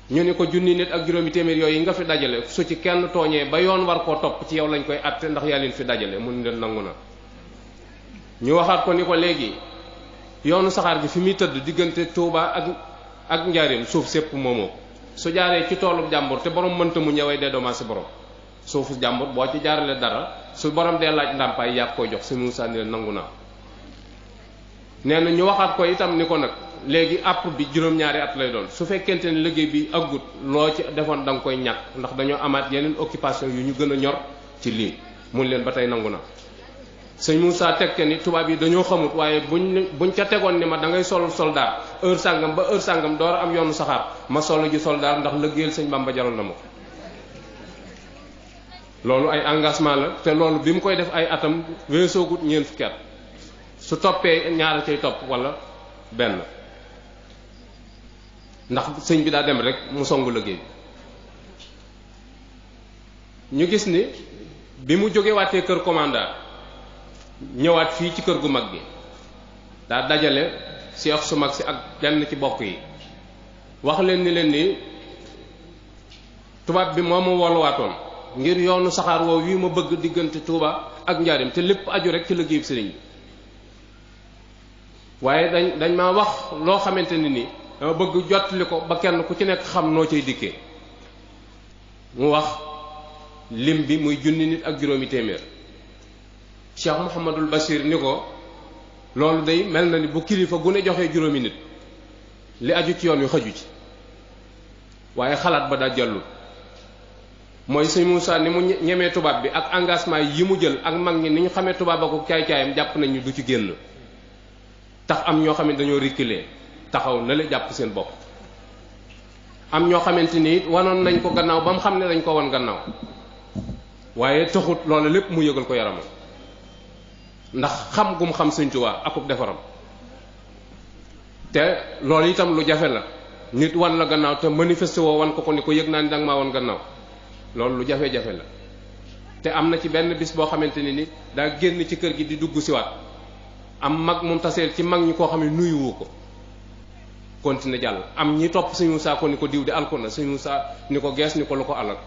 B: ñu ni ko junni nit ak juróomi téeméer yooyu nga fi dajale su ci kenn tooñee ba yoon war koo topp ci yow lañ koy àtte ndax yaa leen fi dajale mu ni leen nangu na ñu waxaat ko ni ko léegi yoonu saxaar gi fi muy tëdd diggante Touba ak Njaaréem suuf sépp moomoo su jaaree ci toolub jàmbur te borom mënta mu ñëwee dee dommage borom suufu jàmbur boo ci jaarale dara su borom dee laaj ndàmpaay yàq koy jox si Moussa ni leen nangu naa nee na ñu waxaat ko itam ni ko nag léegi àpp bi juróom-ñaari at lay doon su fekkente ne liggéey bi aggut loo ci defoon da nga koy ñàkk ndax dañoo amaat yeneen occupation yu ñu gën a ñor ci lii mun leen ba tey nangu na sëñ Moussa teg ke ni tubaab yi dañoo xamut waaye buñ ca tegoon ni ma da ngay sol soldaar heure sàngam ba heure sàngam door am yoonu saxaar ma solo ji soldaar ndax liggéeyal sëñ Bamba jaral na ma ko loolu ay engagement la te loolu bi mu koy def ay atam weesoogut ñeent fukki at su toppee ñaara cay topp wala benn ndax sëñ bi daa dem rek mu songu liggéey bi ñu gis ni bi mu jógewaatee kër commandant ñëwaat fii ci kër gu mag gi daa dajale cheikh su mag si ak benn ci bokk yi wax leen ni tubaab bi moo ma wolwaatoon ngir yoonu saxaar woow wi ma bëgg diggante Touba ak Njaaréem te lépp aju rek ci liggéeyu sëriñ bi waaye dañ ma wax loo xamante ni nii dama bëgg jottali ko ba kenn ku ci nekk xam noo cay dikkee mu wax lim bi muy junni nit ak juróomi téeméer Cheikh Mouhamadul Bachir ni ko loolu day mel na ni bu kilifa gu ne joxee juróomi nit li aju ci yoon wi xaju ci waaye xalaat ba daa jàllul mooy sëñ Moussa ni mu ñemee tubaab bi ak engagement yi mu jël ak mag ñi ni ñu xamee tubaab ak caay-caayam jàpp nañu du ci génn tax am ñoo xam ne dañoo reculer taxaw na la jàpp seen bopp am ñoo xamante ni it wanoon nañ ko gannaaw ba mu xam ne dañ ko wan gannaaw waaye taxut loolu lépp mu yëgal ko yaramam ndax xam gum xam Sëñ Tuubaa akub defaram te loolu itam lu jafe la nit wan la gannaaw te manifesté woo wan ko ni ko yëg naa ni danga maa wan gannaaw loolu lu jafe-jafe la te am na ci benn bis boo xamante ni daa génn ci kër gi di dugg siwaat am mag mu taseel ci mag ñi koo xam ne nuyuwu ko continué jàll am ñi topp Sëñ Moussa ko ni ko diw di alko na Sëñ Moussa ni ko gees ni ko lu ko alal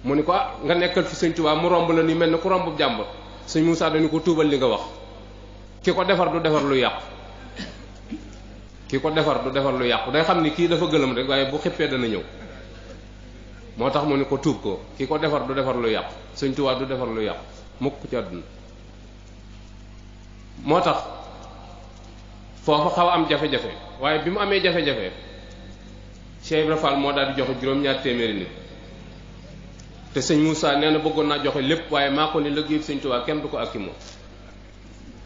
B: mu ni ko nga nekkal fi Sëñ Tuubaa mu romb la ni mel ne ku romb jàmbur Sëñ Moussa dañu ko tuubal li nga wax ki ko defar du defar lu yàqu ki ko defar du defar lu yàqu day xam ni kii dafa gëlëm rek waaye bu xippee dana ñëw moo tax mu ni ko tuub ko ki ko defar du defar lu yàqu Sëñ Tuubaa du defar lu yàqu mukk ci àdduna moo tax foofu xaw am jafe-jafe waaye bi mu amee jafe-jafe Cheikh Ibra Fall moo daal di joxe juróom-ñaar téeméeri nit te sëñ Moussa nee na bëggoon naa joxe lépp waaye maa ko ni liggéey sëñ Tuubaa kenn du ko akki moom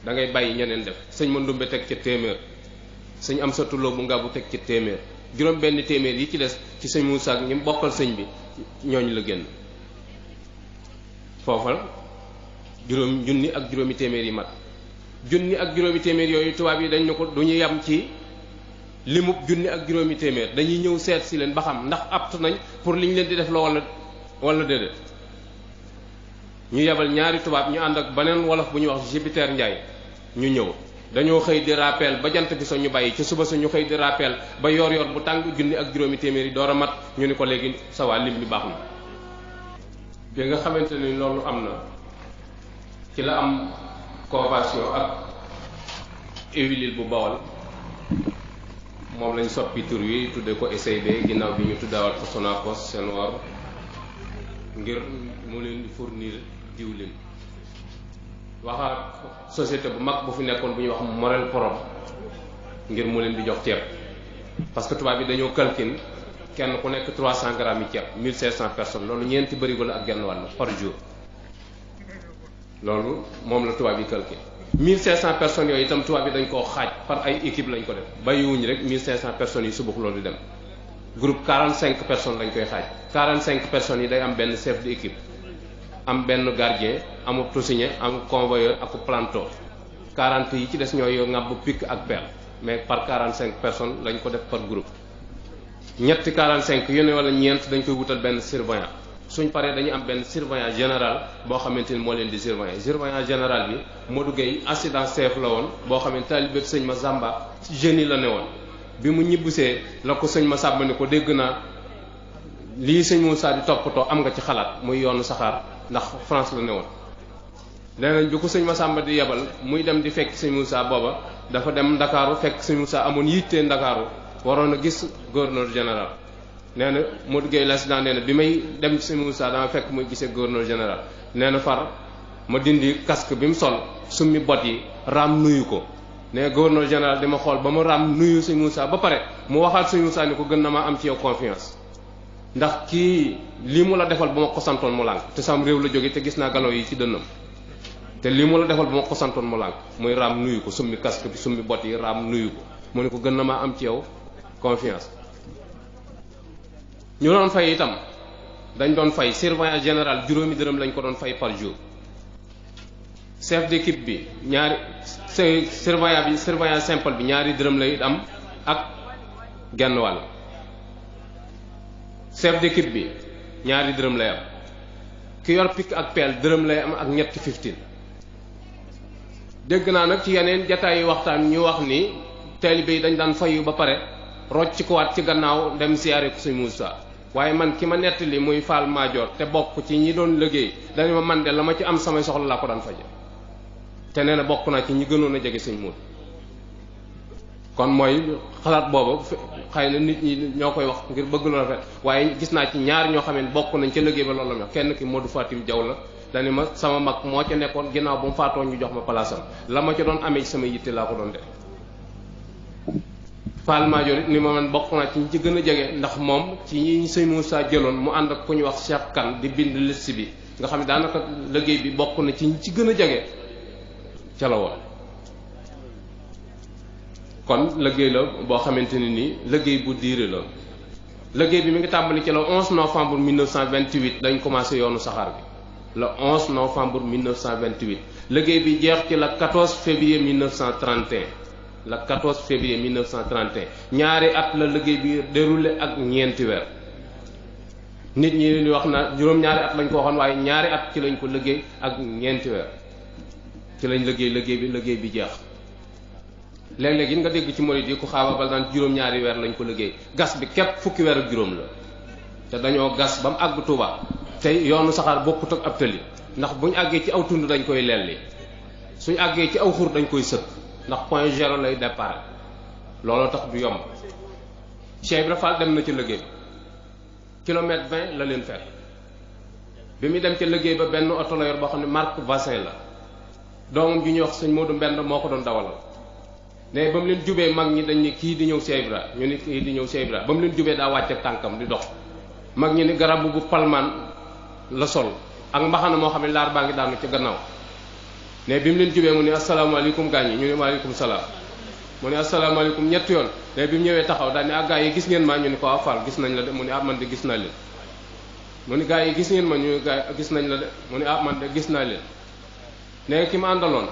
B: da ngay bàyyi ñeneen def. sëñ Mandumbe teg ca téeméer, sëñ Amsatu Lo bu Ngabu teg ca téeméer, juróom benn téeméer yi ci des ci sëñ Moussa ak ñi bokkal sëñ bi ñooñu la génn foofal juróom junni ak juróomi téeméer yi mat. junni ak juróomi téeméer yooyu tubaab yi dañ ne ko du ñu yam ci limub junni ak juróomi téeméer, dañuy ñëw seet si leen ba xam ndax apt nañ pour liñ leen di def la wala déedéet. ñu yebal ñaari tubaab ñu ànd ak beneen wolof bu ñuy wax Jupiter Ndiaye ñu ñëw dañoo xëy di rappel ba jant bi so ñu bàyyi ci suba sa ñu xëy di rappel ba yor bu tàng junni ak juróomi téeméer yi door a mat ñu ni ko léegi sa waa lim bi baax na. bi nga xamante ni loolu am na ci la am convention ak Éwilil bu Bawol, moom lañ soppi tur wi tudde ko SAID ginnaaw bi ñu tuddaawal ko Sonacos Senghor ngir mu leen di fournir diwlin. waxaat société bu mag bu fi nekkoon bu ñuy wax Morel Prom ngir mu leen di jox ceeb parce que tubaab bi dañoo calcul kenn ku nekk 300 grammes yi ceeb 1500 personnes loolu ñeenti bërigo la ak genn wàll par jour. loolu moom la tubaab yi calcul 1500 personnes yooyu itam tubaab yi dañ koo xaaj par ay équipe lañ ko def bàyyiwuñ rek 1500 personnes yi subux loolu di dem groupe 45 personnes lañ koy xaaj 45 personnes yi day am benn chef d'équipe, am benn gardien, am tosigné, am convoyeur ak planton. 40 yi ci des ñooy ngàbb pic ak pelle mais par 45 personnes lañ ko def par groupe. ñetti 45 yu ne wala ñeent dañ koy wutal benn surveillant, suñ paree dañuy am benn surveillant général boo xamante ni moo leen di surveillant. surveillant général bi Modou Gueye assistant chef la woon boo xam ne taalibe sëñ Massamba jeunes yi la ne woon. bi mu ñibbisee la ko sëñ Massamba ni ko dégg naa lii sëñ Moussa di toppatoo am nga ci xalaat muy yoonu saxaar ndax France la ne woon. léeg-léeg bi ko sëñ Massamba di yebal muy dem di fekk sëñ Moussa booba dafa dem Ndakaaru fekk sëñ Moussa amoon yittee Ndakaaru waroon a gis gouverneur général. nee na Modou Gueye l'assistant nee na bi may dem sëñ Moussa dama fekk muy gisee gouverneur général nee na far ma dindi casque bi mu sol summi bot yi raam nuyu ko. ne gouverneur général dama xool ba mu raam nuyu sëñ Moussa ba pare mu waxaat sëñ Moussa ni ko gën na maa am ci yow confiance ndax kii lii mu la defal ba ma ko santoon mu lànk te sam réew la jóge te gis naa galon yi ci dënnam te lii mu la defal ba ma ko santoon mu lànk muy raam nuyu ko summi casque bi summi bot yi raam nuyu ko mu ne ko gën na maa am ci yow confiance. ñu doon fay itam dañ doon fay surveillant général juróomi dërëm lañ ko doon fay par jour. chef d'équipe bi ñaari surveillant simple bi ñaari dërëm lay am ak genn wàll. chef d'équipe bi ñaari dërëm lay am ki yor pic ak pelle dërëm lay am ak ñetti 15. dégg naa nag ci yeneen jataay yi waxtaan ñu wax ni taalibe yi dañ daan fayu ba pare rocc ko waat ci gannaaw dem siyaare ko sëñ Moussa waaye man ki ma nettali muy Fall Maajoor te bokk ci ñi doon liggéey dañu ma man de la ma ci am samay soxla laa ko daan faje te nee na bokk naa ci ñi gënoon a jege sëñ Moodu. kon mooy xalaat boobu xëy na nit ñi ñoo koy wax ngir bëgg lu rafet waaye gis naa ci ñaar ñoo xam ne bokk nañ ca liggéey ba loolu la kenn ki Modou Fatim Diaw la dañu ma sama mag moo ca nekkoon ginnaaw ba mu faatoo ñu jox ma palaasam la ma ca doon amee ci sama yitte laa ko doon def. Fall Maajoor it ni ma man bokk naa ci ñi ci gën a jege ndax moom ci ñi sëñ Moussa jëloon mu ànd ak ku ñu wax Cheikh Kane di bind liste bi nga xam ne daanaka liggéey bi bokk na ci ñi ci gën a jege ca la woon. kon liggéey la boo xamante ne nii liggéey bu diire la liggéey bi mi ngi tàmbali ci le 11 novembre 1928 dañ commencé yoonu saxaar bi le 11 novembre 1928 liggéey bi jeex ci le 14 février 1931 le 14 février 1931 ñaari at la liggéey bi déroulé ak ñeenti weer nit ñi di wax na juróom-ñaari at lañ ko waxoon waaye ñaari at ci lañ ko liggéey ak ñeenti weer ci lañ liggéey bi jeex. léeg-léeg it nga dégg ci murid yi ku xaabaabal naan juróom-ñaari weer lañ ko liggéey gas bi képp fukki weer ak juróom la te dañoo gas ba mu àgg Touba te yoonu saxaar bokkut ak ab tëli ndax buñ àggee ci aw tund dañ koy lelli suñ àggee ci aw xur dañ koy sëkk ndax point zéro lay départ looloo tax du yomb. Cheikh Ibra Fall dem na ci liggéey kilomètre 20 la leen fekk bi muy dem ci liggéey ba benn oto la yor boo xam ne marque Vassin la doomam ju ñuy wax sëñ Modou Mbend moo ko doon dawalal. ne ba mu leen jubee mag ñi dañ ni kii di ñëw Cheikh Ibra ñu ni kii di ñëw Cheikh Ibra ba mu leen jubee daa wàcce tànkam di dox mag ñi ni garab bu palmaan la sol ak mbaxana moo xam ne laar baa ngi daanu ca gannaaw ne bi mu leen jubee mu ne asalaamaaleykum gaañ yi ñu ne waaleykum salaam mu ne asalaamaaleykum ñett yoon ne bi mu ñëwee taxaw daal ne ah gaa yi gis ngeen ma ñu ne ko ah Fall gis nañ la de mu ne ah man de gis naa leen mu ne gaa yi gis ngeen ma ñu gaa gis nañ la de mu ne ah man de gis naa leen ne ki ma àndaloon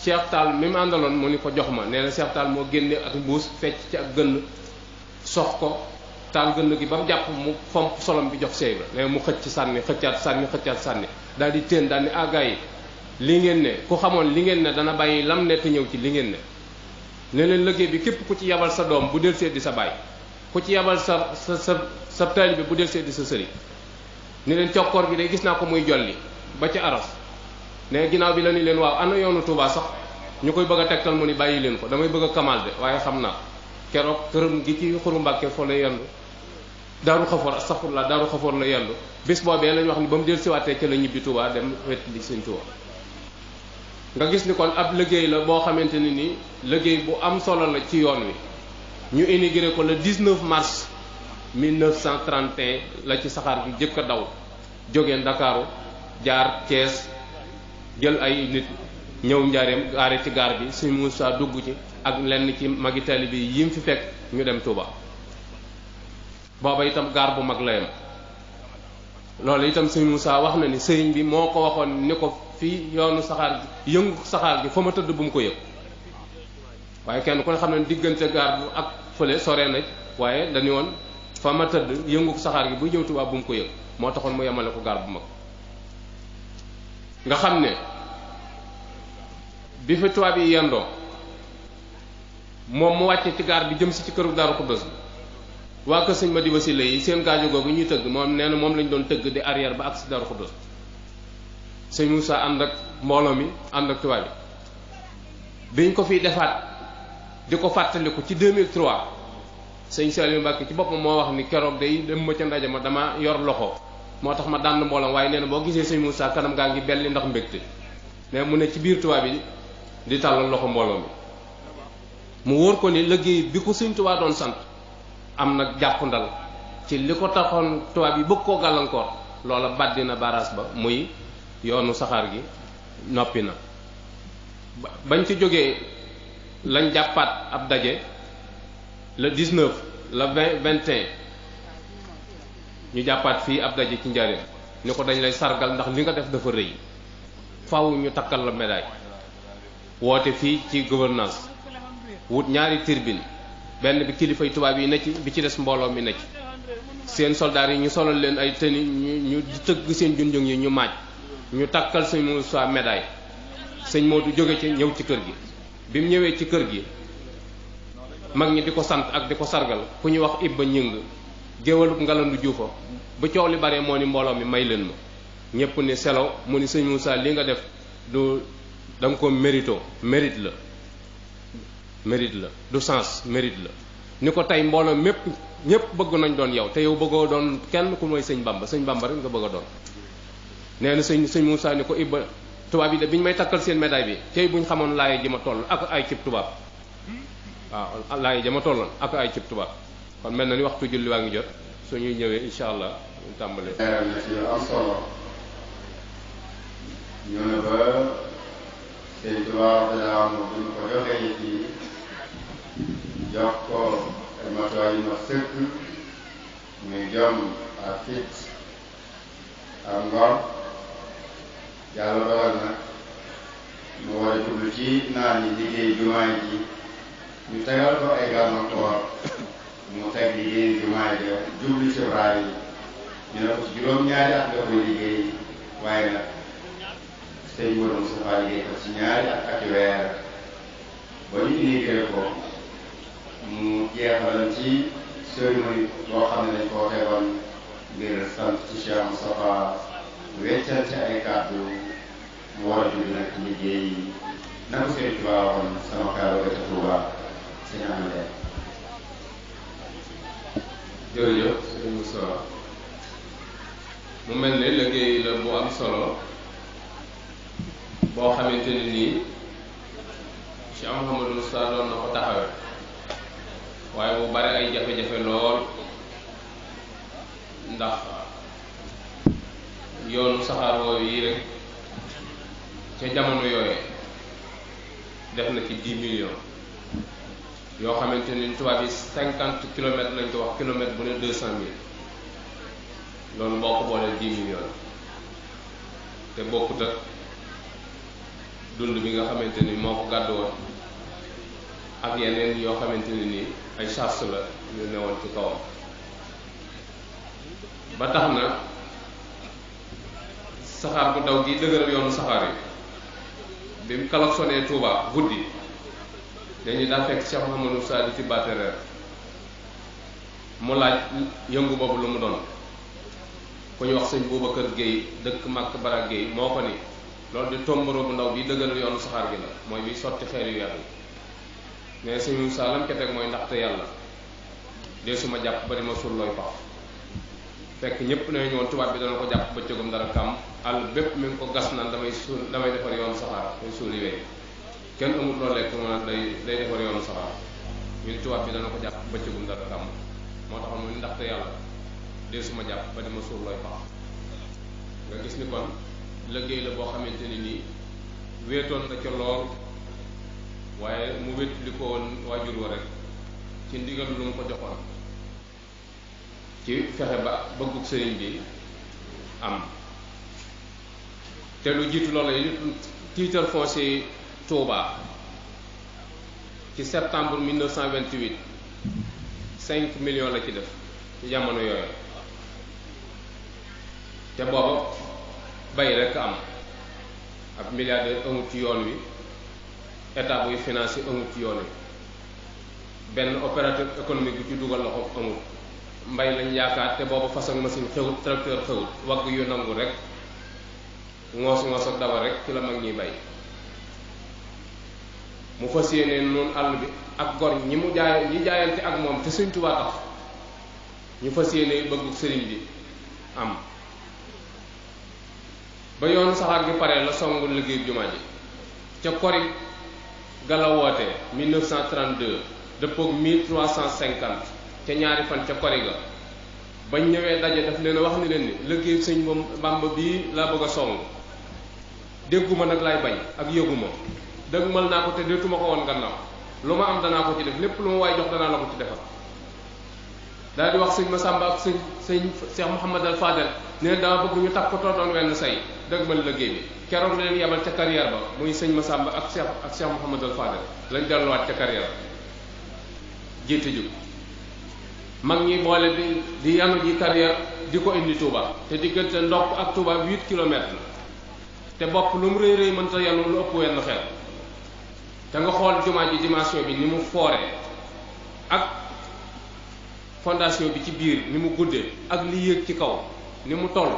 B: Cheikh Tall mi ma àndaloon mu ni ko jox ma nee na Cheikh Tall moo génne ak mbuus fecc ci ak gënn sox ko taal gënn gi ba mu jàpp mu fomp solom bi jox Cheikh Ibra nee mu xëcc sànni xëccaat sànni xëccaat sànni daal di téen daal ni ah gaa yi li ngeen ne ku xamoon li ngeen ne dana bàyyi lam ne te ñëw ci li ngeen ne ne leen liggéey bi képp ku ci yabal sa doom bu del seet di sa baay ku ci yabal sa taalibe bu del seet di sa sëriñ ni leen cokkoor bi day gis naa ko muy jolli ba ci aras ne ginnaaw bi la ni leen waaw ana yoonu Touba sax ñu koy bëgg a tegtal mu ni bàyyi leen ko damay bëgg a kamal de waaye xam naa keroog këram gi ci Xuru Mbàkke foo la yendu Daaru Xafoor astaxfirullah Daaru Xafoor la yendu bis boobee lañ wax ni ba mu del siwaatee ca la ñibbi Touba dem wet li Sëñ Touba nga gis ni kon ab liggéey la boo xamante ne ni liggéey bu am solo la ci yoon wi ñu inauguré ko le 19 mars 1931 la ci saxaar gi jëkk a daw jógee Ndakaaru jaar Thiès jël ay nit ñëw Njaareem gaare ci gaar bi Sëñ Moussa dugg ci ak lenn ci magi taalibe bi yi mu fi fekk ñu dem Touba booba itam gaar bu mag la yam loolu itam Sëñ Moussa wax na ni sëriñ bi moo ko waxoon ni ko fii yoonu saxaar gi yëngu saxaar gi fa ma tëdd bu mu ko yëg waaye kenn ku ne xam ne diggante gaar bu ak fële sore na waaye dañu woon fa ma tëdd yëngu saxaar gi buy ñëw Tuubaa bu mu ko yëg moo taxoon mu yemale ko gaar bu mag nga xam ne bi fi tubaab yi yendoo moom mu wàcce ci gaar bi jëm si ci këru Daaru Xudoos bi waa kër Sëñ Madiba Sylla yi seen gaajo googu ñuy tëgg moom nee na moom lañ doon tëgg di arrière ba ak si Daaru Xudoos Sëñ Moussa ànd ak mbooloo mi ànd ak tubaab bi biñ ko fiy defaat di ko fàttaliku ci 2003 Sëñ Saliou Mbacke ci boppam moo wax ni keroog day dem ma ca ndaje ma dama yor loxo moo tax ma dànn mbooloom waaye nee na boo gisee Sëñ Moussa kanam gaa ngi belli ndax mbégte mais mu ne ci biir tubaab bi di tàllal loxo mbooloo mi mu wóor ko ni liggéey bi ko Sëñ Tuubaa doon sant am nag jàppandal ci li ko taxoon tubaab yi bëgg koo gàllankoor loola baddi na baraas ba muy yoonu saxaar gi noppi na bañ ci jógee lañ jàppaat ab daje le 19 le 20 21 ñu jàppaat fii ab daje ci Njaaréem ni ko dañ lay sargal ndax li nga def dafa rëy faw ñu takkal la médaille woote fii ci gouvernance wut ñaari tribune benn bi kilifay tubaab yi ne ci bi ci des mbooloo mi ne ci seen soldats yi ñu solal leen ay tenue ñu tëgg seen junjung yi ñu maaj ñu takkal Sëñ Moussa médaille Sëñ Modou jóge ci ñëw ci kër gi bi mu ñëwee ci kër gi mag ñi di ko sant ak di ko sargal ku ñuy wax Ibba Ñing géwalub Ngalandu Juufa bu coow li bare moo ni mbooloo mi may leen ma ñépp ni selaw mu ni Sëñ Moussa li nga def du da nga ko mérite la du sens mérite la ni ko tey mbooloo mépp ñépp bëgg nañ doon yow te yow bëggoo doon kenn ku mooy Sëñ Bamba rek nga bëgg a doon nee na sëñ Moussa ni ko Ibba tubaab yi de bi ñu may takkal seen médaille bi tey bu ñu xamoon laaye ji ma toll ak ay cib tubaab waaw laaye ji ma tolloon ak ay cib tubaab kon mel na ni waxtu julli waa ngi jot su ñuy ñëwee incha allah ñu tàmbalee.
A: leeral na ci am solo ñu ne ba sëñ tubaab dana am bu ñu ko joxee ci jox ko ay matuwaay yu ma sëkk muy jom ak fit ak ngor yàlla dogal na mu war a jublu ci naan yi liggéey jumaa ji ñu tegal ko ay gàllankoor mu teg liggéey jumaa ji jublu ci raay yi ñu ne ko ci juróom-ñaari at nga koy liggéey waaye nag sëñ Modou Moustapha liggéey ko ci ñaari at ak weer ba ñu inauguré ko mu jeexalal ci cérémonie boo xam ne dañ koo tegoon ngir sant ci Cheikh Moustapha weccal ci ay kàddu mu war a jublu nag liggéey na ko sëñ Tuubaa waxoon sama kàddu ga ca Tuubaa sëñ Amady.
B: jërëjëf sëñ Moussa mu mel ne liggéey la bu am solo boo xamante ne nii Cheikh Mouhamadou Moussa doon na ko taxawe waaye bu bari ay jafe-jafe lool ndax yoonu saxaar woowu yi rek ca jamono yooye def na ci 10 millions yoo xamante ni tubaab yi 50 kilomètres lañ ko wax kilomètre bu ne 200 000 loolu boo ko boolee 10 millions te bokkut ak dund bi nga xamante ni moo ko gàddu woon ak yeneen yoo xamante ni nii ay charge la ñu newoon ci kawam ba tax na saxaar bu daw gi dëgëral yoonu saxaar yi bi mu klaxonné Touba guddi dañuy daa fekk Cheikh Mouhamadou Sa di ci battereer mu laaj yëngu boobu lu mu doon ku ñu wax sëñ Boubacar Guèye dëkk Màkk Bara Guèye moo ko ni loolu di tomboro bu ndaw bi dëgëral yoonu saxaar gi la mooy bi sotti xeer yu weex yi mais sëñ Moussa lam ca teg mooy ndaxte yàlla dee suma jàpp ba di ma suul looy pax fekk ñëpp ne ñoon tubaab bi dana ko jàpp bëccëgum dara kam àll bépp mi ngi ko gas naan damay defar yoonu saxaar day suuli wey kenn amul loolu lekk ma day defar yoonu saxaar ñu ni tubaab bi dana ko jàpp bëccëgum dara kam moo tax mu ndaxte yàlla dee suma jàpp ba di ma suul looy pax nga gis ni kon liggéey la boo xamante ni nii wéetoon na ca lool waaye mu wét li ko woon waajur wa rek ci ndigal lu mu ko joxoon ci fexe ba bëggug sëriñ bi am te lu jiitu loolu yi titre foncier Touba ci septembre 1928 5 millions la ci def ci jamono yooyu te booba bay rekk am ab milliardaire amut ci yoon wi état buy financé amut ci yoon wi benn opérateur économique bu ci dugal loxo amut mbay lañ yaakaar te booba façon machine xewut tracteur xewut wagg yu nangu rek ngoos ak daba rek ci la mag ñiy bay mu fas yéene noonu àll bi ak gor ñi jaayante ak moom te Sëriñ Tuubaa tax ñu fas yéene bëggu sëriñ bi am ba yoonu saxaar gi pare la songu liggéey jumaa ji ca kori gala woote 1932 dëppook 1350 ca ñaari fan ca kori ga bañ ñëwee daje daf leen a wax ni leen ni liggéey sëñ Bamba bii laa bëgg a song dégguma nag laay bañ ak yëguma dëgmal naa ko te deetuma ko woon gannaaw lu ma am danaa ko ci def lépp lu ma waay jox danaa la ko ci defal daal di wax sëñ Massamba ak sëñ Cheikh Mouhamad al Fadel ne dama bëgg ñu takkatoo doon wenn say dëgmal liggéey bi keroog leen yebal ca carrière ba muy sëñ Massamba ak Cheikh Mouhamad al Fadel lañ delluwaat ca carrière jiite ju mag ñi boole di yanu ji carrière di ko indi Touba te diggante Ndokk ak Touba 8 kilomètres la te bopp lu mu rëy rëy mënta yanu lu ëpp wenn xel te nga xool jumaa ji dimension bi ni mu foore ak fondation bi ci biir ni mu guddee ak li yéeg ci kaw ni mu toll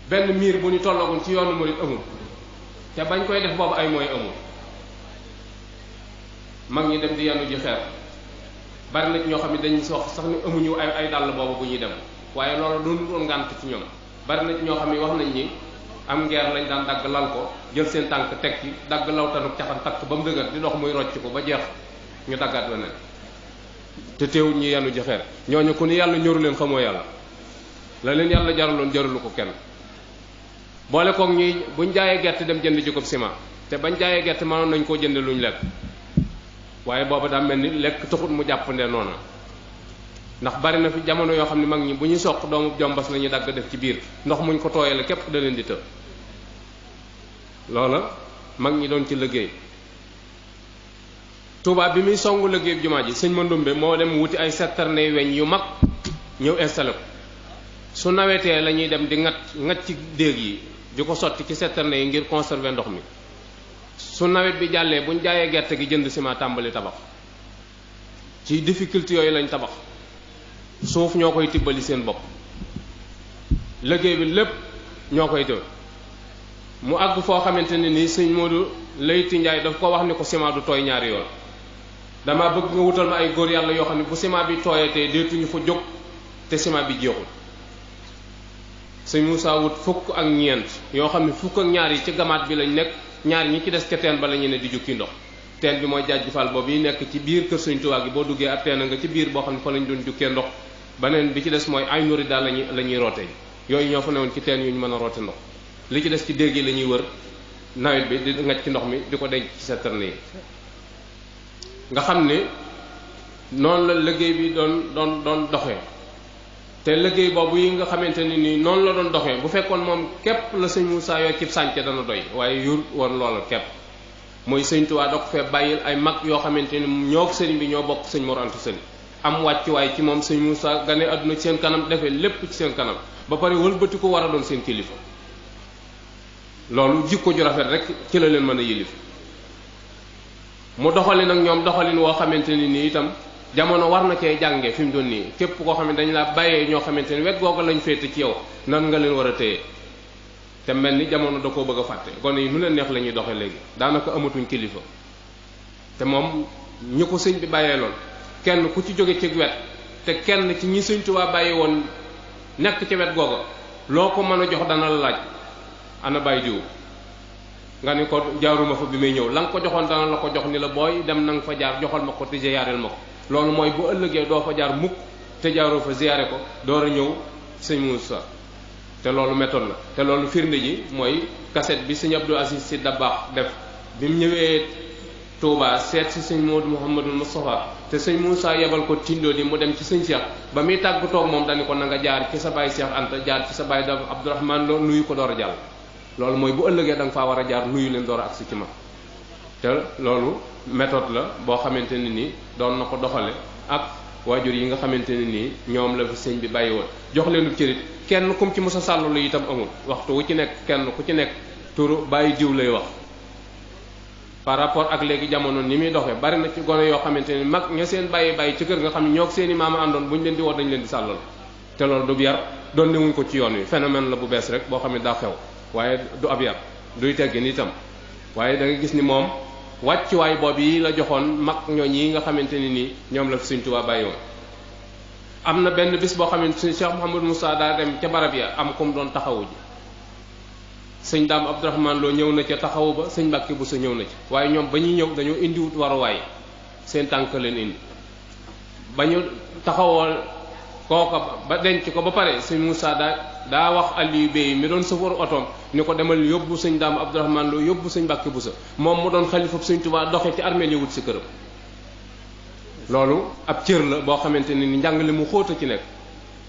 B: benn miir bu ñu tollagoon ci yoonu murid amul te bañ koy def boobu ay mooy amul mag ñi dem di yanu ji xeer bari na ñoo xam ne dañuy sox sax ni amuñu ay dàll boobu bu ñuy dem waaye loolu doon doon ngànt ci ñoom bari na ñoo xam ne wax nañ ni am ngeer lañ daan dagg lal ko jël seen tànk teg ci dagg lawtanuk caxan takk ba mu dëgër di dox muy rocc ko ba jeex ñu daggaat weneen te teewul ñi yanu ji xeer ñooñu ku ni yàlla ñoru leen xamoo yàlla la leen yàlla jaraloon jaralu ko kenn boole koog ñuy buñ jaayee gerte dem jënd jikkob ciment te bañ jaayee gerte mënoon nañ koo jënd luñ lekk waaye booba daa mel ni lekk taxut mu jàppande noona ndax bari na fi jamono yoo xam ne mag ñi bu ñuy soq doomu jombas la ñuy dagg def ci biir ndox muñ ko tooyale képp da leen di të loola mag ñi doon ci liggéey Touba bi muy songu liggéey jumaa ji sëñ Mandumbe moo dem wuti ay citerne weñ yu mag ñëw installé ko su nawetee la ñuy dem di ngat ci déeg yi di ko sotti ci citerne yi ngir conserver ndox mi su nawet bi jàllee buñ jaayee gerte gi jënd ciment tàmbali tabax ci difficulté yooyu lañ tabax suuf ñoo koy tibbali seen bopp liggéey bi lépp ñoo koy tëw mu àgg foo xamante ne nii sëñ Modou Leyti Ndiaye daf ko wax ni ko ciment du tooy ñaari yoon dama bëgg nga wutal ma ay góor yàlla yoo xam ne bu ciment bi tooyatee deetuñu fa jóg te ciment bi jeexul sëñ Moussa wut fukk ak ñeent yoo xam ne fukk ak ñaar yi ci gamaat bi lañ nekk ñaar ñi ci des ca teen ba la ñu ne di jukki ndox teen bi mooy jajj fal boobu yi nekk ci biir kër Sëñ Tuubaa gi boo duggee ab teen nga ci biir boo xam ne fa lañ doon jukkee ndox beneen bi ci des mooy ay nuri daal la ñuy rootee yooyu ñoo fa newoon ci teen yu ñu mën a roote ndox li ci des ci déeg yi la ñuy wër nawet bi di ngacc ci ndox mi di ko denc ci citerne yi nga xam ne noonu la liggéey bi doon doxee te liggéey boobu yi nga xamante ni nii noonu la doon doxee bu fekkoon moom képp la sëñ Moussa yoo cib sànce dana doy waaye yur woon loola képp mooy sëñ Tuubaa da ko fee bàyyil ay mag yoo xamante ni ñoo sëriñ bi ñoo bokk sëñ Mor Anta Sali am wàccuwaay ci moom sëñ Moussa gane àdduna ci seen kanam defee lépp ci seen kanam ba pare wëlbati ko war a doon seen kilifa loolu jikko ju rafet rek ci la leen mën a yilif mu doxali nag ñoom doxalin woo xamante ni nii itam jamono war na cee jànge fi mu doon nii képp koo xam ne dañ laa bàyyee ñoo xamante ni wet googu lañ féete ci yow nan nga leen war a téye te mel ni jamono da koo bëgg a fàtte gone yi nu leen neex la ñuy doxe léegi daanaka amatuñ kilifa te moom ñi ko sëñ bi bàyyee loon kenn ku ci jóge ci wet te kenn ci ñi sëñ Tuubaa bàyyi woon nekk ci wet googa loo ko mën a jox dana la laaj ana bàyyi diw nga ni ko jaaruma fa bi may ñëw la nga ko joxoon dana la ko jox ni la booy dem na nga fa jaar joxal ma ko te ziyaareel ma ko loolu mooy bu ëllëgee doo fa jaar mukk te jaaroo fa ziyaare ko door a ñëw sëñ Moussa te loolu méthode la te loolu firnde ji mooy cassette bi sëñ Abdou Aziz Sy Dabakh def bi mu ñëwee Touba seet si sëñ Modou Mouhamadou Moustapha te sëñ Moussa yebal ko tindoo di mu dem ci sëñ Cheikh ba muy tàggatoo moom dañu ko na nga jaar ci sa baay Cheikh Anta jaar ci sa baay da Abdourahmane Lo nuyu ko door a jàll loolu mooy bu ëllëgee da nga faa war a jaar nuyu leen door a agsi ci ma te loolu méthode la boo xamante ne nii doon na ko doxale ak waajur yi nga xamante ne nii ñoom la fi sëñ bi bàyyi woon jox leenu cërit kenn kum ci mos a sàllalu itam amul waxtu wu ci nekk kenn ku ci nekk turu bàyyi diw lay wax par rapport ak léegi jamono ni muy doxee bari na ci gone yoo xamante ni mag ña seen bàyyi ci kër nga xam ne ñoo seen i maama àndoon bu ñu leen di woo dañu leen di sàllal te loolu du yar doon newuñ ko ci yoon wi phénomène la bu bees rek boo xam ne daa xew waaye du ab yar duy teggin itam waaye da nga gis ni moom wàccuwaay boobu yi la joxoon mag ñooñ yi nga xamante ni nii ñoom la fi Sëñ Tuubaa bàyyi woon am na benn bis boo xamante ni Cheikh Mouhamadou Moussa daa dem ca barab ya am ku mu doon taxawu ji sëñ Daam Abdourahmane Lo ñëw na ca taxawu ba sëñ Mbàkke Buso ñëw na ci waaye ñoom ba ñuy ñëw dañoo indiwut waruwaay seen tànk leen indi ba ñu taxawoo kooka ba denc ko ba pare sëñ Moussa daa wax Aliou Bey mi doon sëfaru otoom ni ko demal yóbbu sëñ Daam Abdourahmane Lo yóbbu sëñ Mbàkke Buso moom mu doon xalifa sëñ Tuubaa doxe ci armée yi wut si këram loolu ab cër la boo xamante ni njàngale mu xóota ci nekk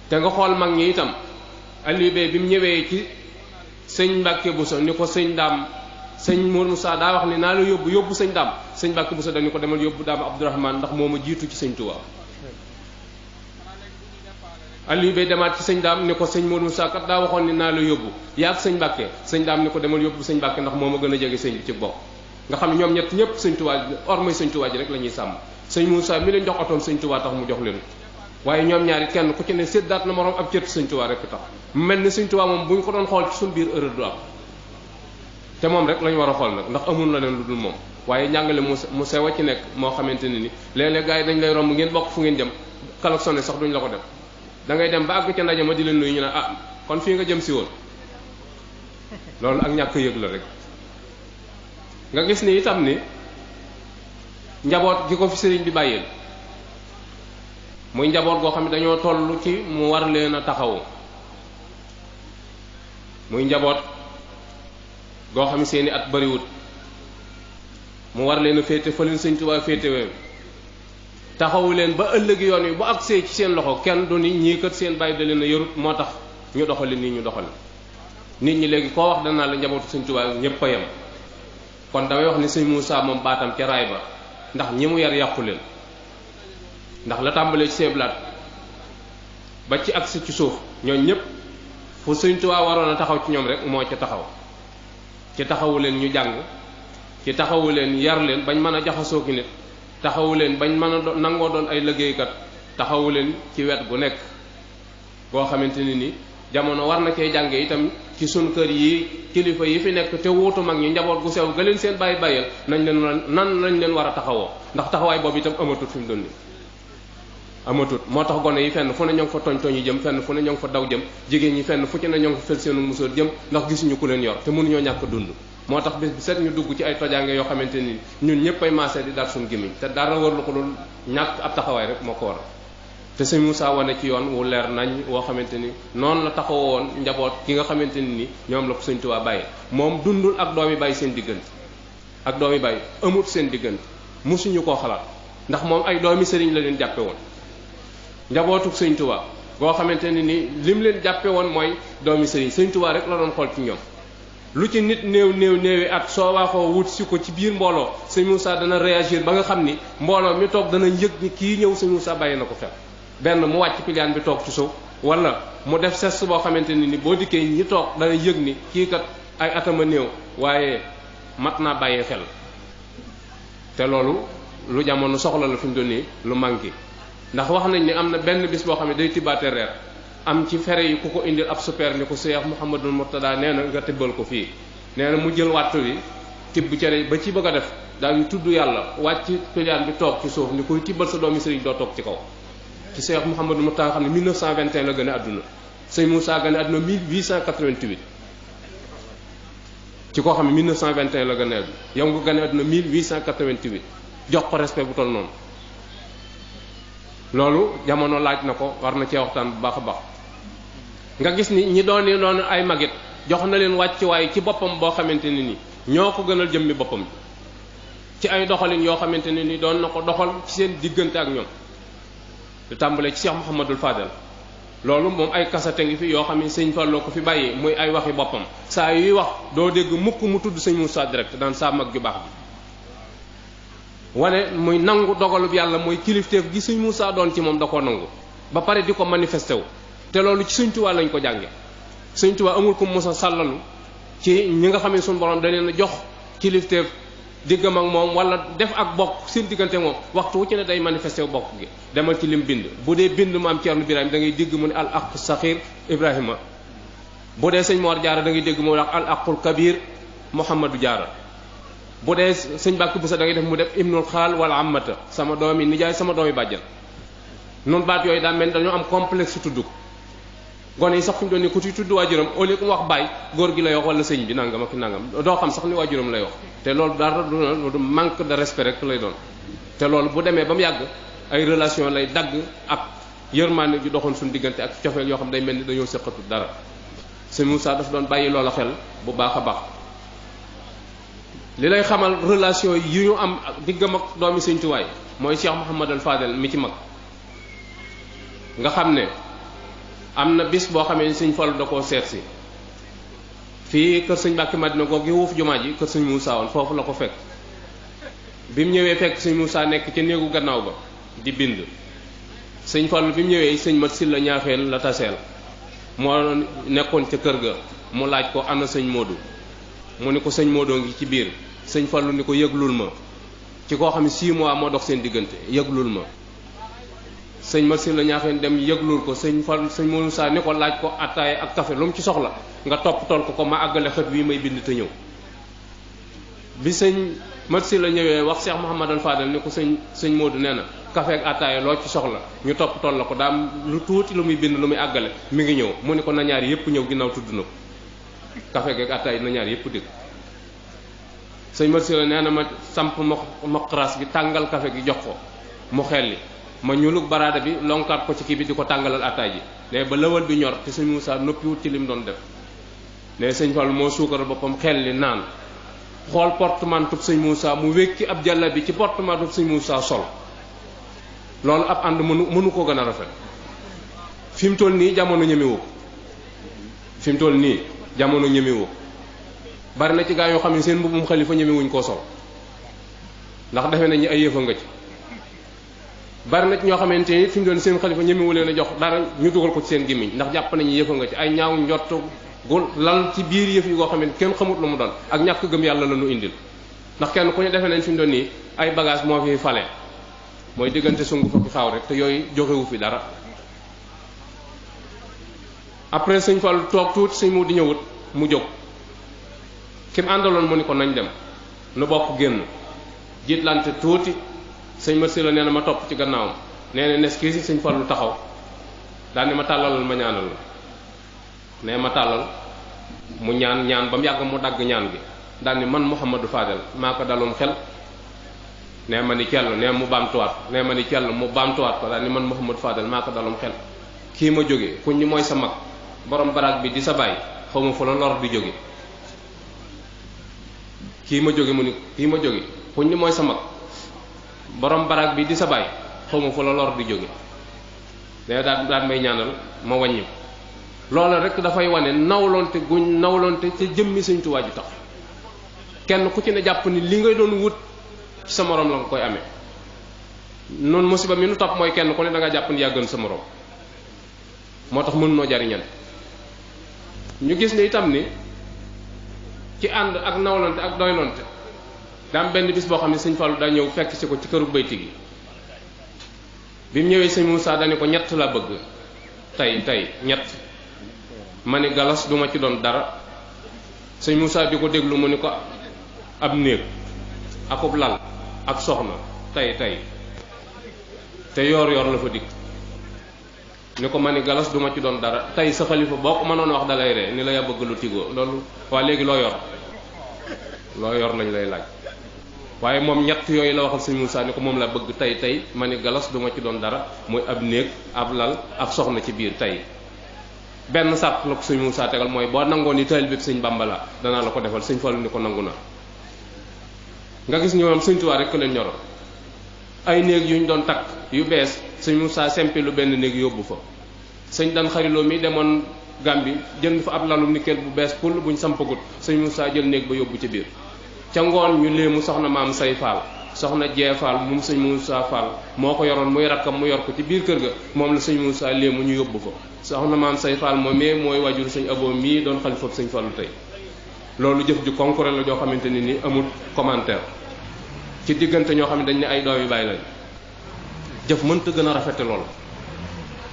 B: te nga xool mag ñi itam Aliou Bey bi mu ñëwee ci sëñ Mbàkke Buso ni ko sëñ Daam sëñ Mour Moussa daa wax ni naa la yóbbu sëñ Daam sëñ Mbàkke Buso dañu ko demal yóbbu Daam Abdourahmane ndax moo ma jiitu ci sëñ Tuubaa Aliou Bey demaat ci sëñ Daam ni ko sëñ Mour Moussa kat daa waxoon ni naa la yóbbu yaag sëñ Mbàkke sëñ Daam ni ko demal yóbbu sëñ Mbàkke ndax moo ma gën a jege sëñ bi ci bokk nga xam ne ñoom ñett ñëpp sëñ Tuubaa or mooy sëñ Tuubaa ji rek la ñuy sàmm sëñ Moussa mi leen jox otoom sëñ Tuubaa tax mu jox leen waaye ñoom ñaari kenn ku ci ne séddaat na moroom ab cër sëñ Tuubaa rek tax mu mel ni sëñ Tuubaa moom bu ñu ko doon xool ci suñu biir erreur du am te moom rek lañu war a xool nag ndax amul la leen lu dul moom waaye njàngale mu sew a ci nekk moo xamante ne ni léeg-léeg gars yi dañ lay romb ngeen bokk fu ngeen jëm klaxonné sax duñ la ko def da ngay dem ba àgg ca ndaje ma di leen nuyu ñu ne ah kon fii nga jëm si woon loolu ak ñàkk yëg la rek nga gis ni itam ni njaboot gi ko fi sëriñ bi bàyyil muy njaboot goo xam ne dañoo toll ci mu war leen a taxawu muy njaboot goo xam ne seeni at bariwut mu war leen a féete fa leen Sëñ Tuubaa féetewee taxawu leen ba ëllëgi yoon wi bu agsee ci seen loxo kenn du ni ñii kat seen bàyyi da leen a yorut moo tax ñu doxali nii ñu doxali nit ñi léegi koo wax danaa la njabootu Sëñ Tuubaa ñépp a yem kon damay wax ni Sëñ Moussa moom baatam ca raay ba ndax ñi mu yar yàqu leen ndax la tàmbalee ci seeblaat ba ci agsi ci suuf ñooñ ñëpp fu Sëñ Tuubaa waroon a taxaw ci ñoom rek moo ca taxaw ci taxawu leen ñu jàng ci taxawu leen yar leen bañ mën a jaxasoo ki nit taxawu leen bañ mën a nangoo doon ay liggéeykat taxawu leen ci wet gu nekk goo xamante ni ni jamono war na cee jànge itam ci sun kër yi kilifa yi fi nekk te wuutu mag ñi njaboot gu sew ga leen seen bàyyi bàyyal nan lañ leen war a taxawoo ndax taxawaay boobu itam amatut fi mu doon nii amatut moo tax gone yi fenn fu ne ñoo ngi fa toñ yi jëm fenn fu ne ñoo ngi fa daw jëm jigéen ñi fenn fu ci ne ñoo ngi fa fel seenu musóor jëm ndax gisuñu ku leen yor te mënuñoo ñàkk dund moo tax bés bi set ñu dugg ci ay tojaange yoo xamante ni ñun ñëpp ay maasee di dar suñu gémmiñ te dara warlu ko dul ñàkk ab taxawaay rek moo ko waral te sëñ Moussa wane ci yoon wu leer nañ woo xamante ni noonu la taxawoon njaboot ki nga xamante ni ñoom la ko sëñ Tuubaa bàyyi moom dundul ak doomi bàyyi seen diggante ak doomi bàyyi amut seen diggante musuñu koo xalaat ndax moom ay doomi sëriñ la leen jàppe woon njabootuk sëñ Tuubaa goo xamante ni lim leen jàppe woon mooy doomi sëriñ sëñ Tuubaa rek la doon xool ci ñoom lu ci nit néewi at soo waaxoo wut si ko ci biir mbooloo sëñ Moussa dana réagir ba nga xam ni mbooloo mi toog dana yëg ni kii ñëw sëñ Moussa bàyyi na ko xel benn mu wàcc piliyaan bi toog ci suuf wala mu def geste boo xamante ni boo dikkee ñi toog dana yëg ni kii kat ay atama néew waaye mat naa bàyyi xel te loolu lu jamono soxla la fi mu doon nii lu manqué ndax wax nañ ni am na benn bis boo xam ne day tibbaate reer am ci fere yi ku ko indil ab super ni ko Cheikh Mouhamadul Mourtada nee na nga tibbal ko fii nee na mu jël wattu wi tibb cere ba ci bëgg a def daal di tudd yàlla wàcc piliyaan bi toog ci suuf ni koy tibbal sa doomi sëriñ doo toog ci kaw ci Cheikh Mouhamadul Mourtada xam ne 1921 la gën a àdduna sëñ Moussa gën a àdduna 1888 ci koo xam ne 1921 la gën a àdduna yow nga gën a àdduna 1888 jox ko respect bu toll noonu loolu jamono laaj na ko war na cee waxtaan bu baax a baax nga gis ni ñi doon ay magit jox na leen wàccuwaay ci boppam boo xamante ne ni ñoo ko gënal jëmmi boppam ci ay doxalin yoo xamante ne ni doon na ko doxal ci seen diggante ak ñoom lu tàmbalee ci Cheikh Mouhamadul Fadel loolu moom ay kasate ngi fi yoo xam ne sëñ Fallou ko fi bàyyi muy ay waxi boppam saa yuy wax doo dégg mukk mu tudd sëñ Moussa direct daan saa mag ju baax bi wane muy nangu dogalub yàlla mooy kilifteef gi sëñ Moussa doon ci moom da koo nangu ba pare di ko manifesté wu te loolu ci sëñ Tuubaa lañ ko jànge sëñ Tuubaa amul ko mos a sàllalu ci ñi nga xam ne suñu borom da leen a jox kilifteef diggam ak moom wala def ak bokk seen diggante moom waxtu wu ci ne day manifesté wu bokk gi demal ci lim bind bu dee bind maam Ceerno Birahim da ngay dégg mu ne al aqu saxir Ibrahima bu dee sëñ Mor Jaara da ngay dégg mu wax al aqul kabir Mouhamadou Jaara bu dee sëñ Bàkk Busa da ngay def mu def ibnul xaal wala amata sama doomi nijaay sama doomi bàjjan noonu baat yooyu daa mel dañoo am complexe tudd ko gone yi sax fu mu doon ni ku ci tudd waajuram au lieu que mu wax baay góor gi lay wax wala sëñ bi nangam ak nangam doo xam sax ni waajuram lay wax te loolu dara du manque de respect rek lay doon te loolu bu demee ba mu yàgg ay relation lay dagg ak yërmaande ju doxoon suñu diggante ak cofeel yoo xam day mel ni dañoo sëqatu dara sëñ Moussa dafa doon bàyyi loola xel bu baax a baax li lay xamal relation yi ñu am diggam ak doomi sëñ Tuwaay mooy Cheikh Mouhamadul Fadel mi ci mag nga xam ne am na bis boo xamee ni sëñ Fallu da koo seet si fii kër sëñ Mbàkke Madina googu gi wuuf jumaa ji kër sëñ Moussa woon foofu la ko fekk bi mu ñëwee fekk sëñ Moussa nekk ca néegu gannaaw ba di bind sëñ Fallu bi mu ñëwee sëñ Mat Silla ñaaxeen la taseel moo nekkoon ca kër ga mu laaj ko ana sëñ Modou mu ni ko sëñ Modou ngi ci biir sëñ Fallu ni ko yëglul ma ci koo xam ne 6 mois moo dox seen diggante yëglul ma sëñ Mat Silla ñaaxeen dem yëglul ko sëñ Fallu sëñ Moussa ni ko laaj ko attaaya ak café lu mu ci soxla nga topp tool ko ma àggale xët wi may bind te ñëw bi sëñ Mat Silla ñëwee wax Cheikh Mouhamadul Fadel ni ko sëñ Modou nee na café ak attaaya loo ci soxla ñu topp tool la ko daam lu tuuti lu muy bind lu muy àggale mi ngi ñëw mu ni ko na ñaar yépp ñëw ginnaaw tudd na ko café ak attaaya na ñaar yépp dégg sëñ Mat Silla nee na ma samp maqras gi tàngal café gi jox ko mu xelli ma ñuulug baraada bi lonkaat ko ci kii bi di ko tàngalal attaay ji ne ba lëwal bi ñor te sëñ Moussa noppiwut ci lim doon def ne sëñ Fallu moo suukaral boppam xelli naan xool portemanteau sëñ Moussa mu wékki ab jàlla bi ci portemanteau sëñ Moussa sol loolu ab ànd mënu ko gën a rafet fi mu toll nii jamono ñemewu ko fi mu toll nii jamono ñemewu ko bari na ci gaa yoo xam ne seen mbubbum xalifa ñemewuñ koo sol ndax defe nañu ay yëfa nga ci bari na ci ñoo xamante ni fi mu doon seen xalifa ñemewu leen a jox dara ñu dugal ko ci seen gémmiñ ndax jàpp nañu yëfa nga ci ay ñaaw njott gu lal ci biir yëf yi koo xam ne kenn xamut lu mu doon ak ñàkk gëm yàlla la ñu indil ndax kenn ku ñu defee nañ fi mu doon nii ay bagage moo fi fale mooy diggante sungu fa ki xaaw rek te yooyu joxewu fi dara après sëñ Fallu toog tuuti sëñ mu di ñëwut mu jóg ki mu àndaloon mu ni ko nañ dem nu bokk génn jiitlante tuuti sëñ Mat Silla nee na ma topp ci gannaawam nee na nes kii si sëñ Fallu taxaw daal ni ma tàllalal ma ñaanal la nee ma tàllal mu ñaan ba mu yàgg mu dagg ñaan gi daal ni man Mouhamadou Fadel maa ko daloon xel nee ma ni cell nee mu baamtuwaat nee ma ni cell mu baamtuwaat ko daal ni man Mouhamadou Fadal maa ko dalum xel kii ma jóge kuñ ni mooy sa mag borom baraag bi di sa baay xaw ma fu la lor di jóge kii ma jóge mu ni kii ma jóge kuñ ni mooy sa mag borom baraag bi di sa baay xaw ma fu la lor di jóge nee daan may ñaanal ma wàññi loola rek dafay wane nawlonte guñ nawlonte ca jëmmi Sëñ Tuubaa ji tax kenn ku ci ne jàpp ni li ngay doon wut ci sa morom la nga koy amee noonu musiba mi nu topp mooy kenn ku ne da nga jàpp ni yaa gën sa morom moo tax mën noo jariñal ñu gis ne itam ni ci ànd ak nawlonte ak doylonte daa am benn bis boo xam ne Sëñ Fallu daa ñëw fekk si ko ci këru bayti gi bi mu ñëwee Sëñ Muusaa dani ko ñett la bëgg tey ñett ma ni galas duma ci doon dara Sëñ Muusaa di ko déglu mu ni ko ab néeg akub lal ak soxna tey te yoor la fa dikk ni ko ma ni galas duma ci doon dara tey sa xalifa boo ko mënoon wax dalay ree ni la yaa bëgg lu tigoo loolu waa léegi loo yor lañ lay laaj waaye moom ñett yooyu la waxal Sëñ Muusaa ni ko moom la bëgg tey ma ni galas duma ci doon dara muy ab néeg ab lal ak soxna ci biir tey benn sàrt la ko Sëñ Muusaa tegal mooy boo nangoon ni taalibe bi Sëñ Bàmba la danaa la ko defal Sëñ Fallu ni ko nangu na nga gis ñoom Sëñ Tuubaa rek leen ñoro ay néeg yu ñu doon takk yu bees Sëñ Muusaa sempi lu benn néeg yóbbu fa sëñ Dan Xariloo mi demoon Gàmbi jënd fa ab lalum nikel bu bees pul buñ sampagut Sëñ Muusaa jël néeg ba yóbbu ci biir ca ngoon ñu léemu soxna maam say Faal soxna Jee Faal moom Sëñ Muusaa Faal moo ko yoroon muy rakkam mu yor ko ci biir kër ga moom la Sëñ Muusaa léemu ñu yóbbu fa soxna maam say Faal moom mais mooy wajur Sëñ Abo mii doon xalifa Sëñ Fallu tey loolu jëf ju concret la joo xamante ni amul commentaire ci diggante ñoo xam ne dañ ne ay doom yu bàyyi lañ jëf mënta gën a rafete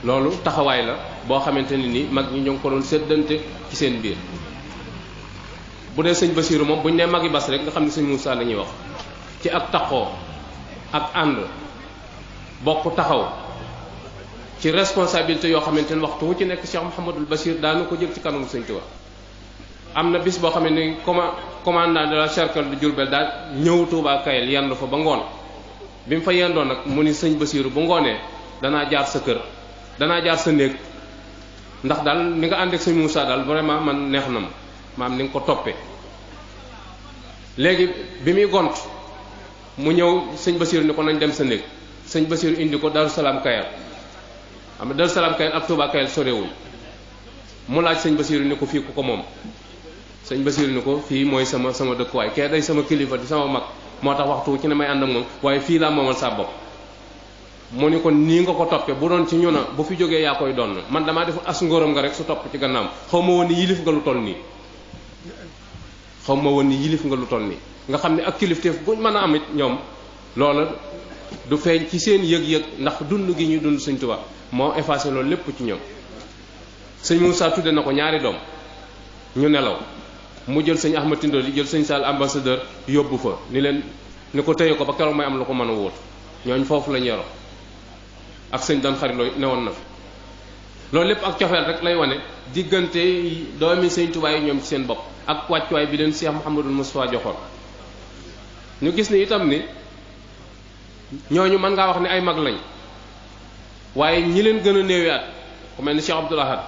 B: loolu taxawaay la boo xamante ni mag ñi ñoo ngi ko doon séddante ci seen biir bu dee Sëñ Basiiru moom buñ ne magi bas rek nga xam ne Sëñ Muusaa la ñuy wax ci ak taxoo ak ànd bokk taxaw ci responsabilité yoo xamante ni waxtu wu ci nekk Cheikh Mouhamadul Bachir daanu ko jël ci kanamu Sëñ Tuubaa am na bis boo xam ne commandant de la cercle de Diourbel daal ñëw Touba Kayel yendu fa ba ngoon bi mu fa yendoo nag mu ni Sëñ Basiiru bu ngoonee danaa jaar sa kër danaa jaar sa néeg ndax daal ni nga ànd ak Sëñ Muusaa daal vraiment man neex na ma maam ni nga ko toppee léegi bi muy gont mu ñëw Sëñ Basiiru ni ko nañ dem sa néeg Sëñ Basiiru indi ko Daaru Salaam Kayel xam nga Daaru Salaam Kayel ak Touba Kayel sorewuñ mu laaj Sëñ Basiiru ni ko fii ku ko moom Sëñ Basiiru ni ko fii mooy sama dëkkuwaay kee day sama kilifa di sama mag moo tax waxtu ci ne may ànd ak moom waaye fii laa moomal sa bopp mu ni ko nii nga ko toppee bu doon ci ñu na bu fi jógee yaa koy doon man damaa def as ngóoram nga rek su topp ci gannaam xaw ma woon ni yilif nga lu toll nii nga xam ne ak kilifteef buñ mën a am it ñoom loola du feeñ ci seen yëg-yëg ndax dund gi ñuy dund Sëñ Tuubaa moo effacé loolu lépp ci ñoom Sëñ Muusaa tudde na ko ñaari doom ñu nelaw mu jël Sëñ Ahmad Tindoli jël Sëñ Sall ambassadeur yóbbu fa ni ko téye ko ba keroog may am la ko mën a wóotu ñooñ foofu lañ yoro ak Sëñ Dan Xariloo newoon na fi loolu lépp ak cofeel rek lay wane diggante doomi Sëñ Tuubaa yi ñoom ci seen bopp ak wàccuwaay bi leen Cheikh Mouhamadul Moustapha joxoon ñu gis ni itam ni ñooñu mën ngaa wax ni ay mag lañ waaye ñi leen gën a néewi at ku mel ni Cheikh Abdoul Ahad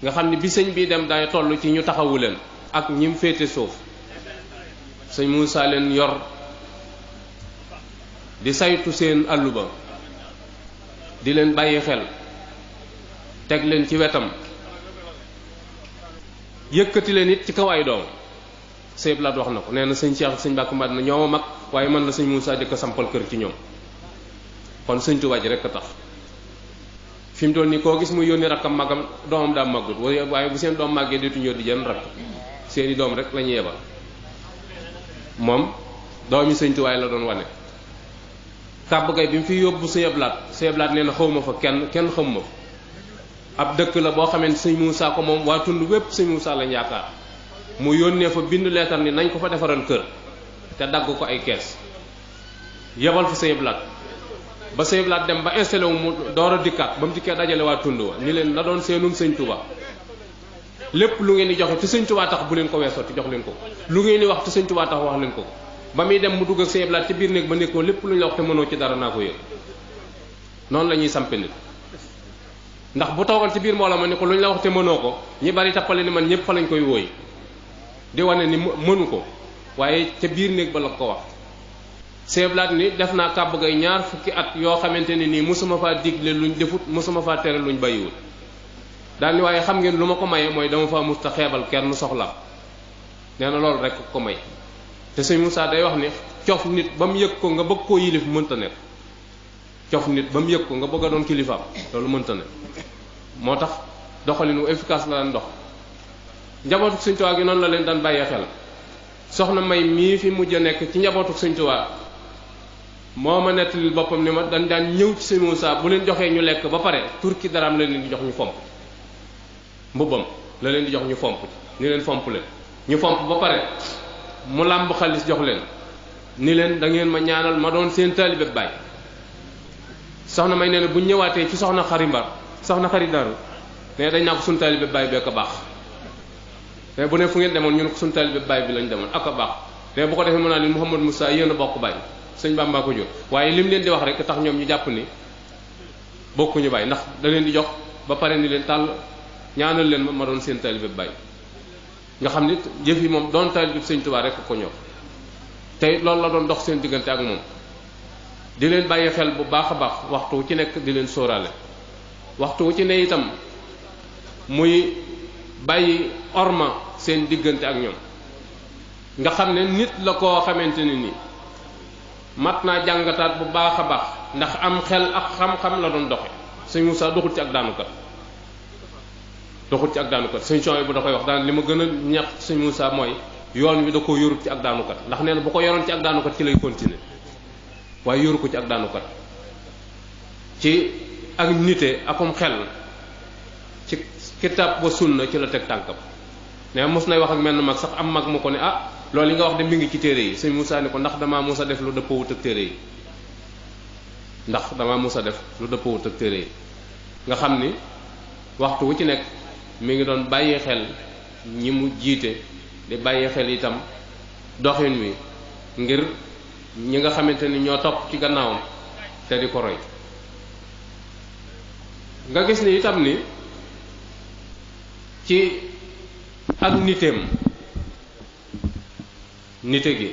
B: nga xam ni bi sëñ bii dem day toll ci ñu taxawu leen ak ñim féete suuf Sëñ Muusaa leen yor di saytu seen àllu ba di leen bàyyi xel teg leen ci wetam yëkkati leen it ci kaw ay doom Sëñ Blaat wax na ko nee na sëñ Cheikh ak sëñ Mbàkke Madina ñoo ma mag waaye man la Sëñ Muusaa jëkk a sampal kër ci ñoom kon Sëñ Tuubaa ji rekk a tax fi mu toll nii koo gis muy yónni rakkam magam doomam daa màggut waaye bu seen doom màggee dootuñu yor di jën rakk seeni doom rek la ñuy yebal moom doomi Sëñ Tuubaa la doon wane kàbb gay bi mu fi yóbbu Sëñ Blaat nee na xaw ma fa kenn xam ma fa ab dëkk la boo xamee Sëñ Muusaa ko moom waa tund wépp Sëñ Muusaa lañ yaakaar mu yónnee fa bind leetar ni nañ ko fa defaral kër te dagg ko ay kees yebal fa Sëñ Blaat ba Sëñ Blaat dem ba installé wu mu door a dikkaat ba mu dikkee dajale waa tund wa ni leen la doon seenum Sëñ Tuubaa lépp lu ngeen di joxe te Sëñ Tuubaa tax bu leen ko weesoo te jox leen ko lu ngeen di wax te Sëñ Tuubaa tax wax leen ko ba muy dem mu dugg ak sëñ Abdou Lahad ci biir néeg ba nekkoo lépp lu ñu la wax te mënoo ci dara naa ko yëg noonu la ñuy sampe nit ndax bu toogal ci biir mbooloo ma ne ko lu ñu la wax te mënoo ko ñi bari tappale ni man ñëpp fa lañ koy wooy di wane ni mënu ko waaye ca biir néeg ba la ko wax sëñ Abdou Lahad ni def naa kàbb gay 2 fukki at yoo xamante ne nii mosuma faa digle luñ defut mosuma faa tere luñ bàyyiwut daal ni waaye xam ngeen lu ma ko maye mooy dama faa musta xeebal kenn soxla nee na loolu rek ko may te sëñ Moussa day wax ni cof nit ba mu yëg ko nga bëgg koo yilif mënta nekk cof nit ba mu yëg ko nga bëgg a doon kilifaam loolu mënta nekk moo tax doxalin wu efficace la daan dox njabootu Sëñ Tuubaa gi noonu la leen daan bàyyee xel soxna May mii fi mujj a nekk ci njabootu Sëñ Tuubaa moo ma nettalil boppam ni ma dañ daan ñëw ci sëñ Moussa bu leen joxee ñu lekk ba pare turki daraam la leen di jox ñu fomp mbubbam la leen di jox ñu fomp ni leen fomp leen ñu fomp ba pare mu làmb xaalis jox leen ni leen da ngeen ma ñaanal ma doon seen taalibe baay soxna May nee na bu ñëwaatee ci soxna xari mbar soxna xari daru ne dañ naa ko suñu taalibe baay bi ak a baax te bu ne fu ngeen demoon ñu ne ko suñu taalibe baay bi lañ demoon ak a baax te bu ko defee mën naa leen Mouhamadou Moussa yéen a bokk baay sëñ Bamba ko jur waaye lim leen di wax rek tax ñoom ñu jàpp ni bokkuñu baay ndax da leen di jox ba pare ni leen tàll ñaanal leen ma doon seen taalibe baay nga xam ni jëf yi moom doon taalibe Sëñ Tuubaa rek ko ñor te loolu la doon dox seen diggante ak moom di leen bàyyi xel bu baax a baax waxtu wu ci nekk di leen sóoraale waxtu wu ci ne itam muy bàyyi orma seen diggante ak ñoom nga xam ne nit la koo xamante ne nii mat naa jàngataat bu baax a baax ndax am xel ak xam-xam la doon doxe sëñ Moussa doxul ci ak daanukat sëñ Coy bu da koy wax daan li ma gën a ñax sëñ Moussa mooy yoon wi da ko yorut ci ak daanukat ndax nee na bu ko yoroon ci ak daanukat ci lay continuer waaye yoru ko ci ak daanukat ci ak nite akum xel ci kitaab ba sunna ci la teg tànkam ne mos nay wax ak menn mag sax am mag mu ko ne ah loolu li nga wax de mi ngi ci téere yi sëñ Moussa ni ko ndax damaa mos a def lu dëppawut ak téere yi nga xam ni waxtu wu ci nekk mi ngi doon bàyyi xel ñi mu jiite di bàyyi xel itam doxin wi ngir ñi nga xamante ni ñoo topp ci gannaawam te di ko roy nga gis ni itam ni ci ak niteem nite gi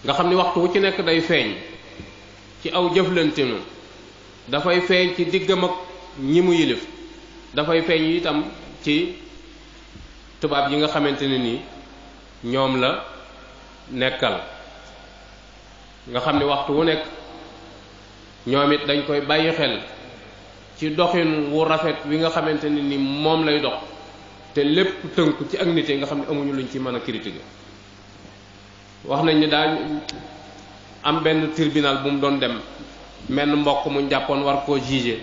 B: nga xam ni waxtu wu ci nekk day feeñ ci aw jëflantinu dafay feeñ ci diggam ak ñi mu yilif dafay feeñ itam ci tubaab yi nga xamante ne ni ñoom la nekkal nga xam ni waxtu wu nekk ñoom it dañ koy bàyyi xel ci doxin wu rafet wi nga xamante ne ni moom lay dox te lépp tënku ci ak nite nga xam ne amuñu luñ ci mën a critiquer wax nañ ni daa am benn tribunal bu mu doon dem menn mbokk mu jàppoon war koo juger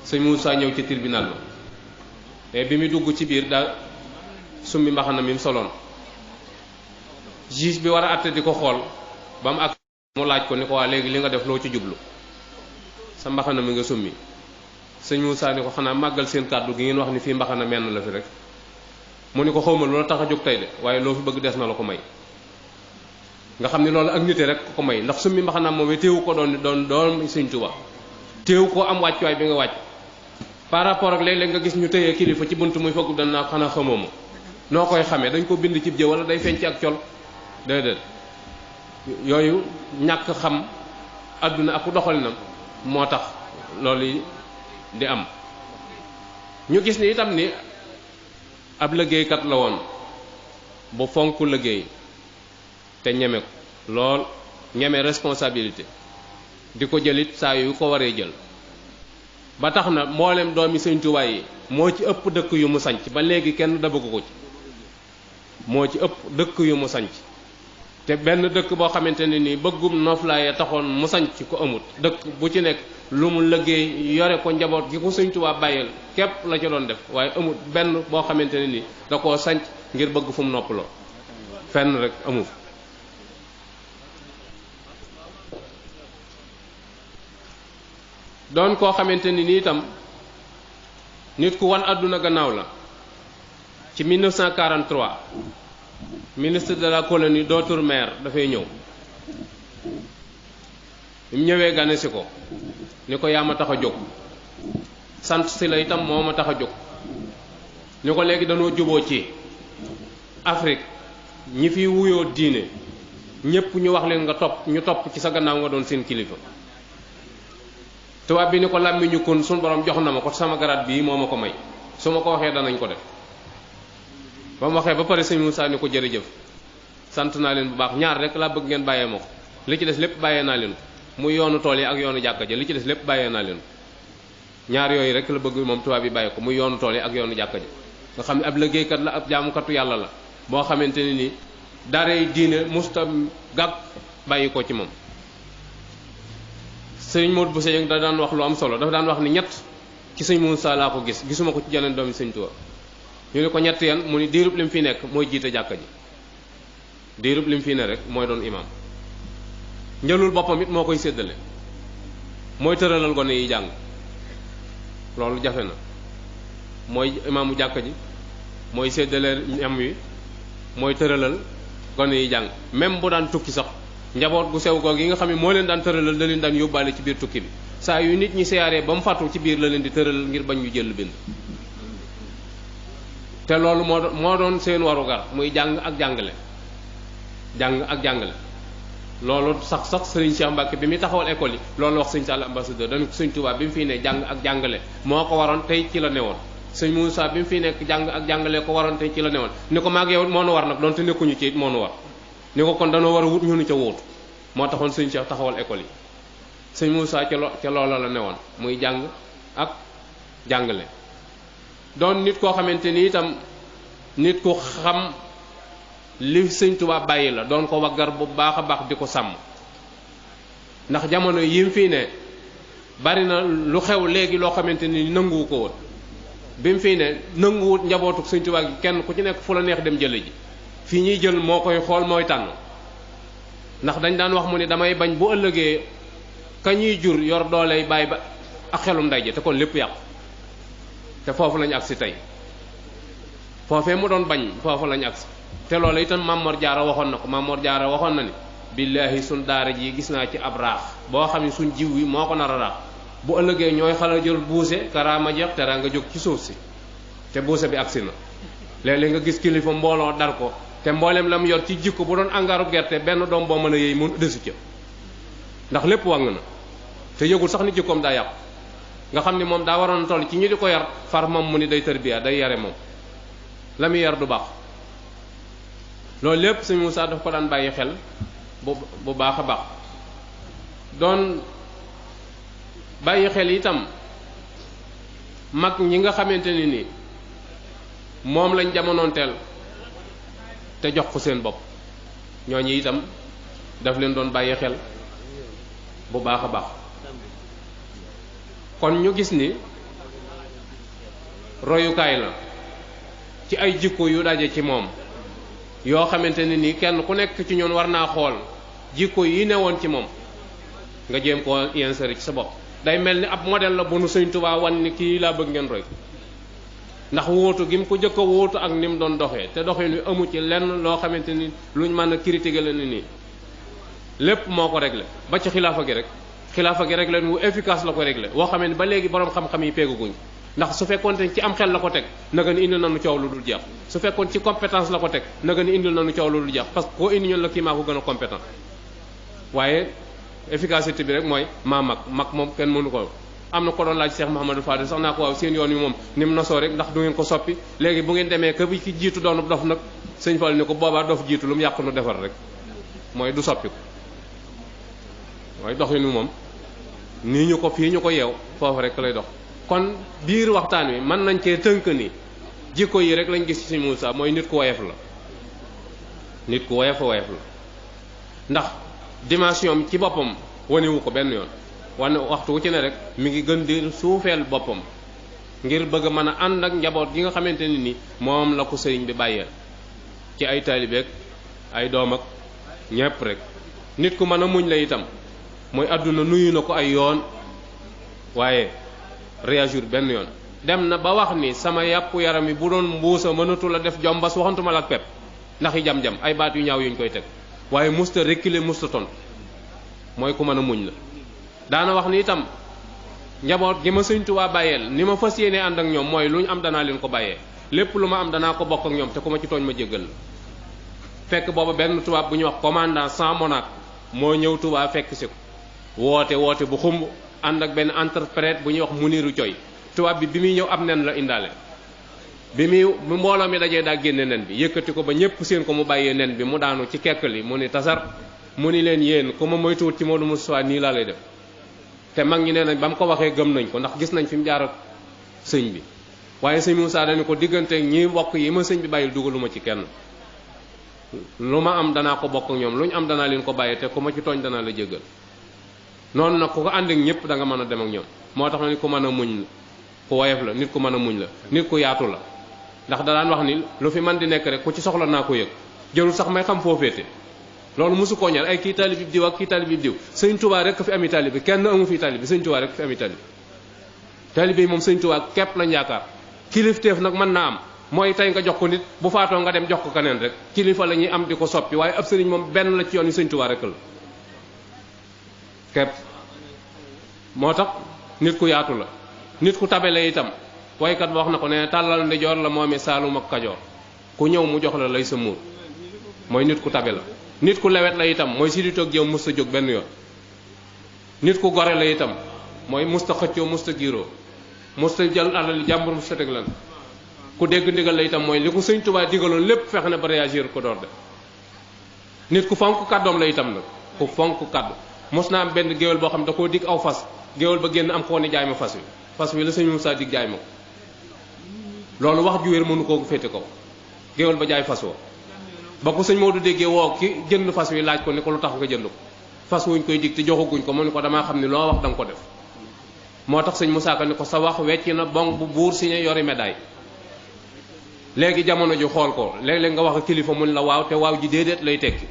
B: sëñ Moussa ñëw ci tribunal ba te bi mu dugg ci biir daa summi mbaxana mi mu soloon juge bi war a àtte di ko xool ba mu ak mu laaj ko ni ko waa léegi li nga def loo ci jublu sa mbaxana mi nga summi sëñ Moussa ni ko xanaa màggal seen kàddu gi ngeen wax ni fii mbaxana menn la fi rek mu ni ko xawma loola tax a jóg tey de waaye loo fi bëgg des na la ko may nga xam ni loolu ak nite rek ko may ndax summi mbaxanaam moom téewu ko doon Sëñ Tuubaa téewu ko am wàccuwaay bi nga wàcc par rapport ak léeg-léeg nga gis ñu tëyee kilifa ci bunt muy faggu dan naa xanaa xamoo ma noo koy xamee dañ ko bind ci jë wala day feeñ ci ak col déedéet yooyu ñàkk xam àdduna ak doxalinam moo tax loolu yi di am ñu gis ni itam ni ab liggéeykat la woon bu fonk liggéey te ñeme ko lool ñeme responsabilité di ko jëlit saa yu ko waree jël ba tax na mboolem doomi Sëñ Tuubaa yi moo ci ëpp dëkk yu mu sanc ba léegi kenn dabagu ko ci moo ci ëpp dëkk yu mu sanc te benn dëkk boo xamante ne nii bëggum noflaay taxoon mu sanc ko amut dëkk bu ci nekk lu mu liggéey yore ko njaboot gi ko Sëñ Tuubaa bàyyil képp la ci doon def waaye amut benn boo xamante ne nii da koo sanc ngir bëgg fu mu noppaloo fenn rek amut doon koo xamante ni nii itam nit ku wan àdduna gannaaw la ci 1943 ministre de la colonie d'Outre-mer dafay ñëw mu ñëwee gane si ko ni ko yaa ma tax a jóg sant si la itam moo ma tax a jóg ni ko léegi dañoo juboo ci Afrique ñi fi wuyoo diine ñépp ñu wax leen nga topp ñu topp ci sa gannaaw nga doon seen kilifa tubaab bi ni ko làmmiñu kon suñu borom jox na ma ko sama garaat bii moo ma ko may su ma ko waxee danañ ko def ba mu waxee ba pare sëñ Moussa ni ko jërëjëf sant naa leen bu baax ñaar rek laa bëgg ngeen bàyyee ma ko li ci des lépp bàyyee naa leen ko muy yoonu tool yi ak yoonu jàkka ja li ci des lépp bàyyee naa leen ko ñaar yooyu rek la bëgg moom tubaab bi bàyyi ko muy yoonu tool yi ak yoonu jàkka ja nga xam ne ab liggéeykat la ab jaamukatu yàlla la boo xamante ne ni daaray diine musta gàgg bàyyi ko ci moom. sëñ Modou Bousso Dieng da daan wax lu am solo dafa daan wax ni ñett ci sëñ Moussa laa ko gis gisuma ko ci jeneen doomi sëñ Tuubaa ñu ne ko ñett yan mu ni diirub lim fi nekk mooy jiite jàkka ji diirub lim fi ne rek mooy doon imaam njëlul boppam it moo koy séddale mooy tëralal gone yi jàng loolu jafe na mooy imaamu jàkka ji mooy séddale ñam wi mooy tëralal gone yi jàng même bu daan tukki sax njaboot gu sew goog yi nga xam ne moo leen daan tëralal da leen daan yóbbaale ci biir tukki bi saa yu nit ñi siyaaree ba mu fàttu ci biir la leen di tëralal ngir bañ ñu jël bind te loolu moo doon seen warugar muy jàng ak jàngale jàng ak jàngale loolu sax sëriñ Cheikh Mbacke bi muy taxawal école yi loolu wax sëñ Sall ambassadeur dañu ko sëñ Touba bi mu fiy ne jàng ak jàngale moo ko waroon tey ci la newoon sëñ Moussa bi mu fiy nekk jàng ak jàngale ko waroon tey ci la newoon ni ko maag yow moo nu war nag doonte nekkuñu ci it moo nu war ni ko kon danoo war a wut ñu nu ca wóotu moo taxoon sëñ Cheikh taxawal école yi sëñ Moussa ca loola la newoon muy jàng ak jàngale doon nit koo xamante ni itam nit ku xam li sëñ Tuubaa bàyyi la doon ko waggar bu baax a baax di ko sàmm ndax jamono yi mu fii ne bari na lu xew léegi loo xamante ni nanguwu ko woon bi mu fii ne nanguwut njabootu sëñ Tuubaa gi kenn ku ci nekk fu la neex dem jële ji fii ñuy jël moo koy xool mooy tànn ndax dañ daan wax mu ne damay bañ bu ëllëgee ka ñuy jur yor dooley bàyyi ba ak xelum nday ji te kon lépp yàqu te foofu lañu agsi tey foofee mu doon bañ foofu lañu agsi te loolu itam Mamor Jaara waxoon na ko Mamor Jaara waxoon na ni billaahi suñ daara ji gis naa ci ab raax boo xam ne suñ jiw wi moo ko nar a raax bu ëllëgee ñooy xala jël buuse karaama jeex te nga jóg ci suuf si te buuse bi agsi na léeg-léeg nga gis kilifa mbooloo dar ko te mboolem la mu yor ci jikko bu doon angaaru gerte benn doom boo mën a yëy mun desu ca ndax lépp wàng na te yëgul sax ni jikkoom daa yàqu nga xam ni moom daa waroon toll ci ñu di ko yar far moom mu ni day tërbiya day yare moom la muy yar du baax loolu lépp sëñ Moussa daf ko daan bàyyi xel bu baax a baax doon bàyyi xel itam mag ñi nga xamante ni nii moom lañ jamonoonteel te jox ko seen bopp ñooñu itam daf leen doon bàyyi xel bu baax a baax kon ñu gis ni royukaay la ci ay jikko yu daje ci moom yoo xamante ne nii kenn ku nekk ci ñoon war naa xool jikko yi newoon ci moom nga jéem koo insérer ci sa bopp day mel ni ab modèle la bu nu Sëñ Tuubaa wan ni kii laa bëgg ngeen roy ndax wóotu gi mu ko jëkk a wóotu ak ni mu doon doxee te doxee ni amu ci lenn loo xamante ni luñ mën a critiquer la ni nii lépp moo ko réglé ba ci xilaafa gi rek leen wu efficace la ko réglé woo xamee ni ba léegi borom xam-xam yi peeguguñ ndax su fekkoon ci am xel la ko teg naka ni indil nañu coow lu dul jeex su fekkoon ci compétence la ko teg naka ni indil nañu coow lu dul jeex parce que koo indi ñun la kii maa ko gën a compétent waaye efficacité bi rek mooy maa mag moom kenn mënu ko am na ko doon laaj Cheikh Mouhamadou Fadil sax naa ko waaw seen yoon wi moom ni mu nosoo rek ndax du ngeen ko soppi léegi bu ngeen demee que bi ki jiitu doonu dof nag sëñ Fall ni ko boobaa dof jiitu lu mu yàq nu defar rek mooy du soppi ko mooy doxin wi moom nii ñu ko fii ñu ko yeew foofu rek lay dox kon biir waxtaan wi mën nañ cee tënk ni jikko yi rek lañ gis ci sëñ Moussa mooy nit ku woyof la nit ku woyof la ndax dimension ci boppam wanewu ko benn yoon wane waxtu wu ci ne rek mi ngi gën di suufeel boppam ngir bëgg a mën a ànd ak njaboot gi nga xamante ne ni moom la ko sëriñ bi bàyyeel ci ay taalibeek ay doom ak ñépp rek nit ku mën a muñ la itam mooy àdduna nuyu na ko ay yoon waaye réagir benn yoon dem na ba wax ni sama yàpp yaram yi bu doon mbuusa mënatu la def jombas waxantuma la ak pepp ndax yi jam-jam ay baat yu ñaaw yuñ koy teg waaye musta reculer musta ton mooy ku mën a muñ la. daana wax ni itam njaboot gi ma sëñ Tuubaa bàyyeel ni ma fas yéene ànd ak ñoom mooy lu ñu am danaa leen ko bàyyee lépp lu ma am danaa ko bokk ak ñoom te ku ma ci tooñ ma jéggal la. fekk booba benn tubaab bu ñuy wax commandant sans Monaco moo ñëw Tuubaa fekk si ko woote bu xumb ànd ak benn interprète bu ñuy wax Muniru Coy tubaab bi muy ñëw ab nen la indaale bi mbooloo mi dajee daa génne nen bi yëkkati ko ba ñépp seen ko mu bàyyee nen bi mu daanu ci kekk li mu ni tasar mu ni leen yéen ku ma moytuwut ci Modou Moustapha nii laa lay def te mag ñi nee nañ ba mu ko waxee gëm nañ ko ndax gis nañ fi mu jaar ak sëñ bi waaye sëñ Moussa dañu ko diggante ñi bokk yi ma sëñ bi bàyyil dugaluma ci kenn lu ma am danaa ko bokk ak ñoom lu ñu am danaa leen ko bàyyee te ku ma ci tooñ danaa la jéggal noonu nag ku ko ànd ak ñëpp da nga mën a dem ak ñoom moo tax na nit ku mën a muñ ku woyof la nit ku mën a muñ la nit ku yaatu la ndax da daan wax ni lu fi man di nekk rek ku ci soxla naa ko yëg jërul sax may xam foo féete loolu mosu koo ñor ay kii taalibe bi diw ak kii taalibe bi diw sëñ Tuubaa rek fi ami taalibe kenn amu fi taalibe sëñ Tuubaa rek fi ami taalibe yi moom sëñ Tuubaa képp lañ yaakaar kilifteef nag mën naa am mooy tey nga jox ko nit bu faatoo nga dem jox ko keneen rek kilifa la ñuy am di ko soppi waaye ab sëriñ moom benn la ci yoon yi sëñ Tuubaa rek la képp moo tax nit ku yaatu la nit ku tabele itam waykat ba wax na ko ne tàllal ndijoor la moomee Saalum ak Kajoor ku ñëw mu jox la lay sa muur mooy nit ku tabe la nit ku lewet la itam mooy si di toog jëw musta jóg benn yoon nit ku gore la itam mooy musta xëccoo musta giiroo musta jël alal jàmbur musta teg lan ku dégg ndigal la itam mooy li ko sëñ Tuubaa digaloon lépp fexe na ba réagir ko door de nit ku fonk kàddoom la itam nag ku fonk kàddu mos naa am benn géwél boo xam da koo dig aw fas géwél ba génn am ko ni jaay ma fas wi la sëñ Moussa dig jaay ma ko loolu wax ju wér mënu koo féete kaw géwél ba jaay fas woo ba ko sëñ Maodo déggee woo ki jënd fas wi laaj ko ni ko lu tax nga jënd ko fas wuñ koy dig te joxaguñ ko mu ni ko damaa xam ni loo wax da nga ko def moo tax sëñ Moussa Ka ni ko sa wax wecc na bon bu buur si ne yori médaille léegi jamono ji xool ko léeg-léeg nga wax ak kilifa mun la waaw te waaw ji déedéet lay tekki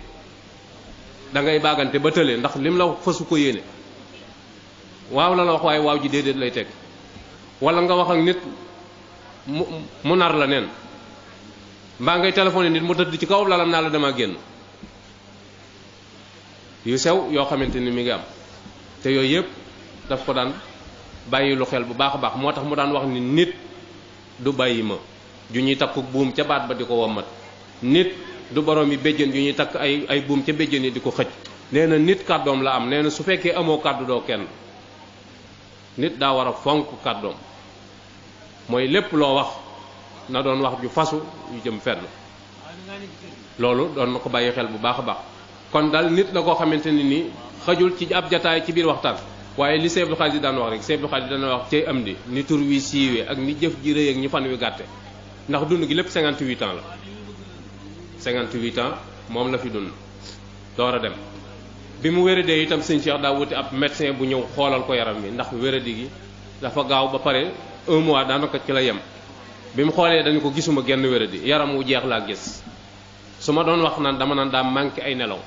B: da ngay baagante ba tële ndax lim la fasu ko yéene waaw la wax waaye waaw ji déedéet lay tekki wala nga wax ak nit mu nar la neen mbaa ngay téléphoné nit mu tëdd ci kaw lalam naa la dama génn yu sew yoo xamante ni mi ngi am te yooyu yëpp daf ko daan bàyyi lu xel bu baax a baax moo tax mu daan wax ni nit du bàyyi ma ju ñuy takk buum ca baat ba di ko wommat nit du borom yi béjjën yu ñuy takk ay buum ca béjjën yi di ko xëj nee na nit kàddoom la am nee na su fekkee amoo kàddu doo kenn nit daa war a fonk kàddoom mooy lépp loo wax na doon wax ju fasu yu jëm fenn loolu doon na ko bàyyi xel bu baax a baax kon daal nit la koo xamante ni nii xajul ci ab jataay ci biir waxtaan waaye li Seydou Khadir daan wax rek Seydou Khadir dana wax cay am di ni tur wi siiwee ak ni jëf ji rëy ak ñi fan wi gàtte ndax dund gi lépp 58 ans la 58 ans moom la fi dund door a dem bi mu wéradee itam sëñ Cheikh daa wuti ab médecin bu ñëw xoolal ko yaram mi ndax wéradi gi dafa gaaw ba pare 1 mois daanaka ci la yem bi mu xoolee dañu ko gisuma genn wéradi yaram wu jeex laa gis su ma doon wax naan dama naan daa manqué ay nelaw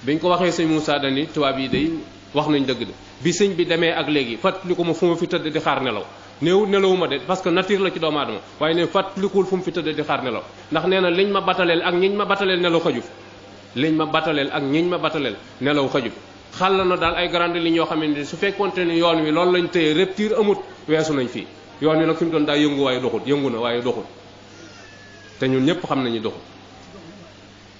B: biñ ko waxee sëñ Moussa dani tubaab yi day wax nañ dëgg de bi sëñ bi demee ak léegi fàttaliku ma fu ma fi tëdd di xaar nelaw néew nelawuma de parce que nature la ci doomu aadama waaye ne fàttalikuwul fu mu fi tëdd di xaar nelaw ndax nee na liñ ma bataleel ak ñiñ ma bataleel nelaw xajuf liñ ma bataleel ak ñiñ ma bataleel nelaw xajuf xàll na daal ay grande lignes yoo xamante ni su fekkonte ni yoon wi loolu lañ téye rupture amut weesu nañ fii yoon wi nag fi mu doon daa yëngu waaye doxut yëngu na waaye doxut te ñun ñëpp xam nañu doxut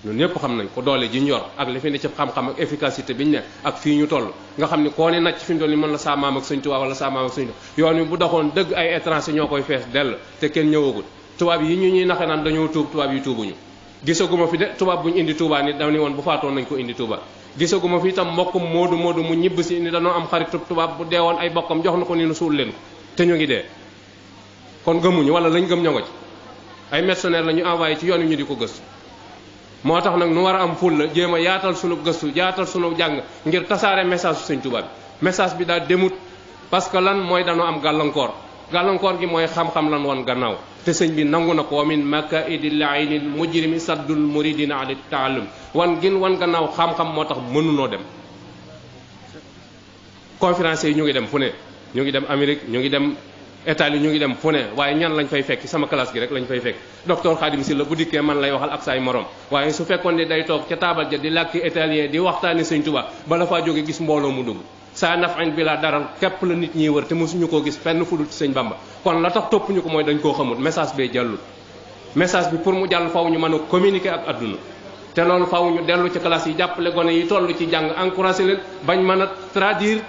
B: ñun ñëpp xam nañ ko doole ji ñu yor ak li fi ne ci xam-xam ak efficacité bi ñu ne ak fii ñu toll nga xam ni koo ni nacc fi mu toll ni mën la saa maam ak sëñ Tuubaa wala saa maam ak sëñ yoon wi bu doxoon dëgg ay étranger ñoo koy fees dell te kenn ñëwagul tubaab yi ñu ñuy naxe naan dañoo tuub tubaab yi tuubuñu gisaguma fi de tubaab bu ñu indi Tuubaa ni daw ni woon bu faatoon nañ ko indi Tuubaa gisaguma fi itam mbokkum moodu mu ñibb si ni dañoo am xarit tubaab bu deewoon ay bokkam jox na ko ni nu suul leen ko te ñu ngi dee kon gëmuñu wala lañ gëm ñoo nga ci ay mercenaires la ñu envoyé ci yoon wi ñu di ko gëstu moo tax nag nu war a am ful la jéem a yaatal sunu gëstu yaatal sunu jàng ngir tasaare message su sëñ Tuubaa bi message bi daal demut parce que lan mooy dañoo am gàllankoor gi mooy xam-xam lan woon gannaaw te sëñ bi nangu na ko min makaidi lainil mujrimi saddul muridina ala taallum wan gannaaw xam-xam moo tax mënunoo dem conférence yi ñu ngi dem fu ne ñu ngi dem Amérique ñu ngi dem état yi ñu ngi dem fu ne waaye ñan lañ fay fekk sama classe gi rek lañ fay fekk docteur Khadim Sylla bu dikkee man lay waxal ak saay morom waaye su fekkoon ne day toog ca taabal ja di làkki italien di waxtaani Sëñ Tuubaa bala faa jóge gis mbooloo mu dugg saa nafain bi laa daral képp la nit ñiy wër te mosuñu koo gis fenn fu dul ci Sëñ Bamba kon la tax topp ñu ko mooy dañ koo xamul message bee jàllul message bi pour mu jàll faw ñu mën a communiquer ak adduna te loolu faw ñu dellu ci classe yi jàppale gone yi toll ci jàng encouragé leen bañ mën a traduire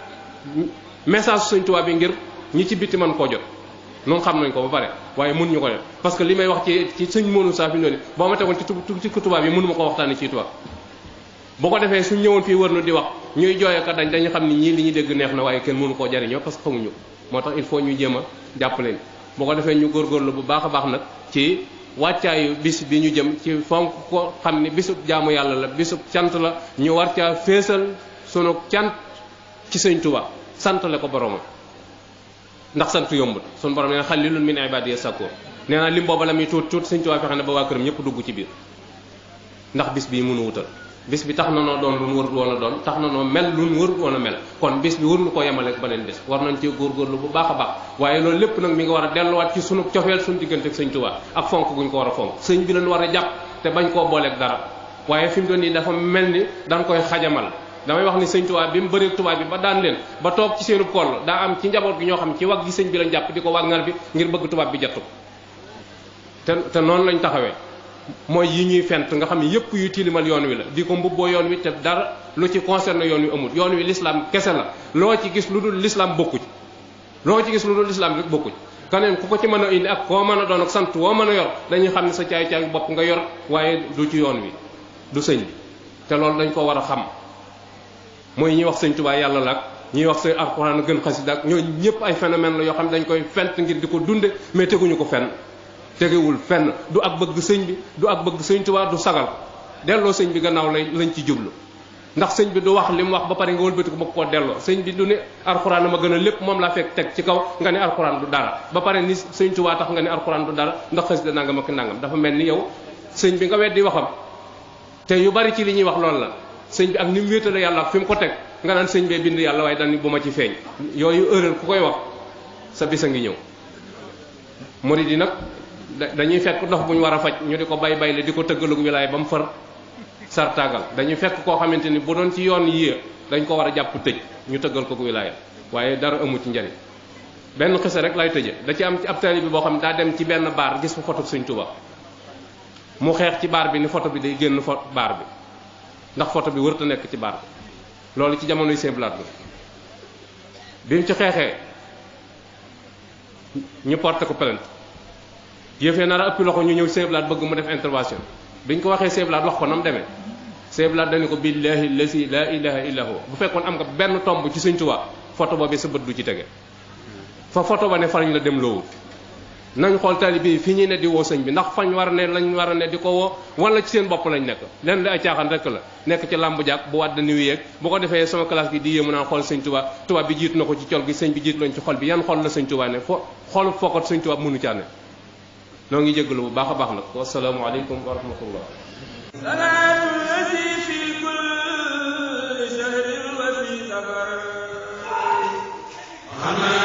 B: message Sëñ Tuubaa bi ngir ñi ci bitti mën koo jot noonu xam nañ ko ba pare waaye mun ñu ko def parce que li may wax ci sëñ Moodu Saa fi noonu boo ma tegoon ci tubaab yi mënu ma ko waxtaane ci tubaab boo ko defee suñ ñëwoon fii wër nu di wax ñuy jooye ko dañu xam ni ñii li ñu dégg neex na waaye kenn mënu koo jariñoo parce que xamuñu moo tax il faut ñu jéem a jàpp leen boo ko defee ñu góorgóorlu bu baax a baax nag ci wàccaayu bis bi ñu jëm ci fonk ko xam ni bisub jaamu yàlla la bisub cant la ñu war caa feesal sunu cant ci Sëñ Tuubaa santale ko boromam ndax sant yombut sunu borom nee na xalilun min ibadiya sakoor nee naa lim booba la muy tuut Sëñ Tuubaa fexe na ba waa këram ñëpp dugg ci biir ndax bis bii mënu wutal bis bi tax na noo doon lu nu warut woon a doon tax na noo mel lu nu warut woon a mel kon bis bi waruñu ko yemale ak beneen bis war nañ ci góorgóorlu bu baax a baax waaye loolu lépp nag mi ngi war a delluwaat ci sunu cofeel sunu diggante ak Sëñ Tuubaa ak fonk guñ ko war a fonk sëñ bi lañ war a jàpp te bañ koo booleeg dara waaye fi mu doon nii dafa mel ni dañ koy xajamal damay wax ni Sëñ Tuubaa bi mu bëreeg tubaab bi ba daan leen ba toog ci seenu koll daa am ci njaboot gi ñoo xam ci wag gi sëñ bi lañ jàpp di ko wàggal bi ngir bëgg tubaab bi jattu te noonu lañ taxawee mooy yi ñuy fent nga xam ne yëpp yu tilimal yoon wi la di ko mbubboo yoon wi te dara lu ci concerne yoon wi amul yoon wi l'islam kese la loo ci gis lu dul l'islam bokku ci loo ci gis lu dul l'islam rek bokku ci kaneen ku ko ci mën a indi ak koo mën a doon ak sant woo mën a yor dañuy xam ne sa caay-caay bopp nga yor waaye du ci yoon wi du sëñ bi te loolu dañ ko war a xam mooy ñuy wax Sëñ Tuubaa yàlla la ak ñuy wax sa alxuraan gën xasida ak ñooñu ñëpp ay phénomène la yoo xam ne dañ koy fent ngir di ko dunde mais teguñu ko fenn tegewul fenn du ak bëgg sëñ bi du ak bëgg Sëñ Tuubaa du sagal delloo sëñ bi gannaaw lañ ci jublu ndax sëñ bi du wax li mu wax ba pare nga wëlbati ko bëgg koo delloo sëñ bi du ne alxuraan ma gën a lépp moom laa fekk teg ci kaw nga ne alxuraan du dara ba pare ni Sëñ Tuubaa tax nga ne alxuraan du dara ndax xasida nangam ak nangam dafa mel ni yow sëñ bi nga weddi waxam te yu bari ci li ñuy wax loolu la sëñ bi ak ni mu wéetale yàlla ak fi mu ko teg nga naan sëñ bee bind yàlla waaye dañ bu ma ci feeñ yooyu erreur ku koy wax sa bis a ngi ñëw murid yi nag dañuy fekk ndox bu ñu war a faj ñu di ko bay le di ko tëggalug wilaay ba mu far sartaagal dañuy fekk koo xamante ni bu doon ci yoon yii dañ ko war a jàpp tëj ñu tëggal ko wilaaya waaye dara amu ci njariñ benn xisa rek lay tëje da ci am ci ab taalibe bi boo xam ne daa dem ci benn baar gis fa photo Sëñ Tuubaa mu xeex ci baar bi ni photo bi day génn baar bi ndax photo bi wërta nekk ci baar bi loolu ci jamonoy seblaat bi bi mu ci xeexee ñu porté ko plainte yëfee nar a ëppi loxo ñu ñëw seblaat bëgg mu def intervention biñ ko waxee seblaat wax ko nam demee seblaat dañu ko billahi lasi la ilaha illa huwa bu fekkoon am nga benn tomb ci Sëñ Tuubaa photo boobu sa bët du ci tege fa photo ba ne farañ la dem loowul nañ xool taalibe yi fii ñuy ne di woo sëñ bi ndax fañ war a ne lañ war a ne di ko woo wala ci seen bopp lañ nekk leen di ay caaxaan rek la nekk ci làmb jàkk bu wàdd niw yeeg bu ko defee sama classe gi di yéemu naan xool Sëñ Tuubaa tubaab bi jiitu na ko ci col gi sëñ bi jiitu lañ ci xol bi yan xol la Sëñ Tuubaa ne xoolu fookot Sëñ Tuubaa mënu caa ne noo ngi jéggalu bu baax a baax nag wasalaamu aleykum wa rahmatullah
C: Amen.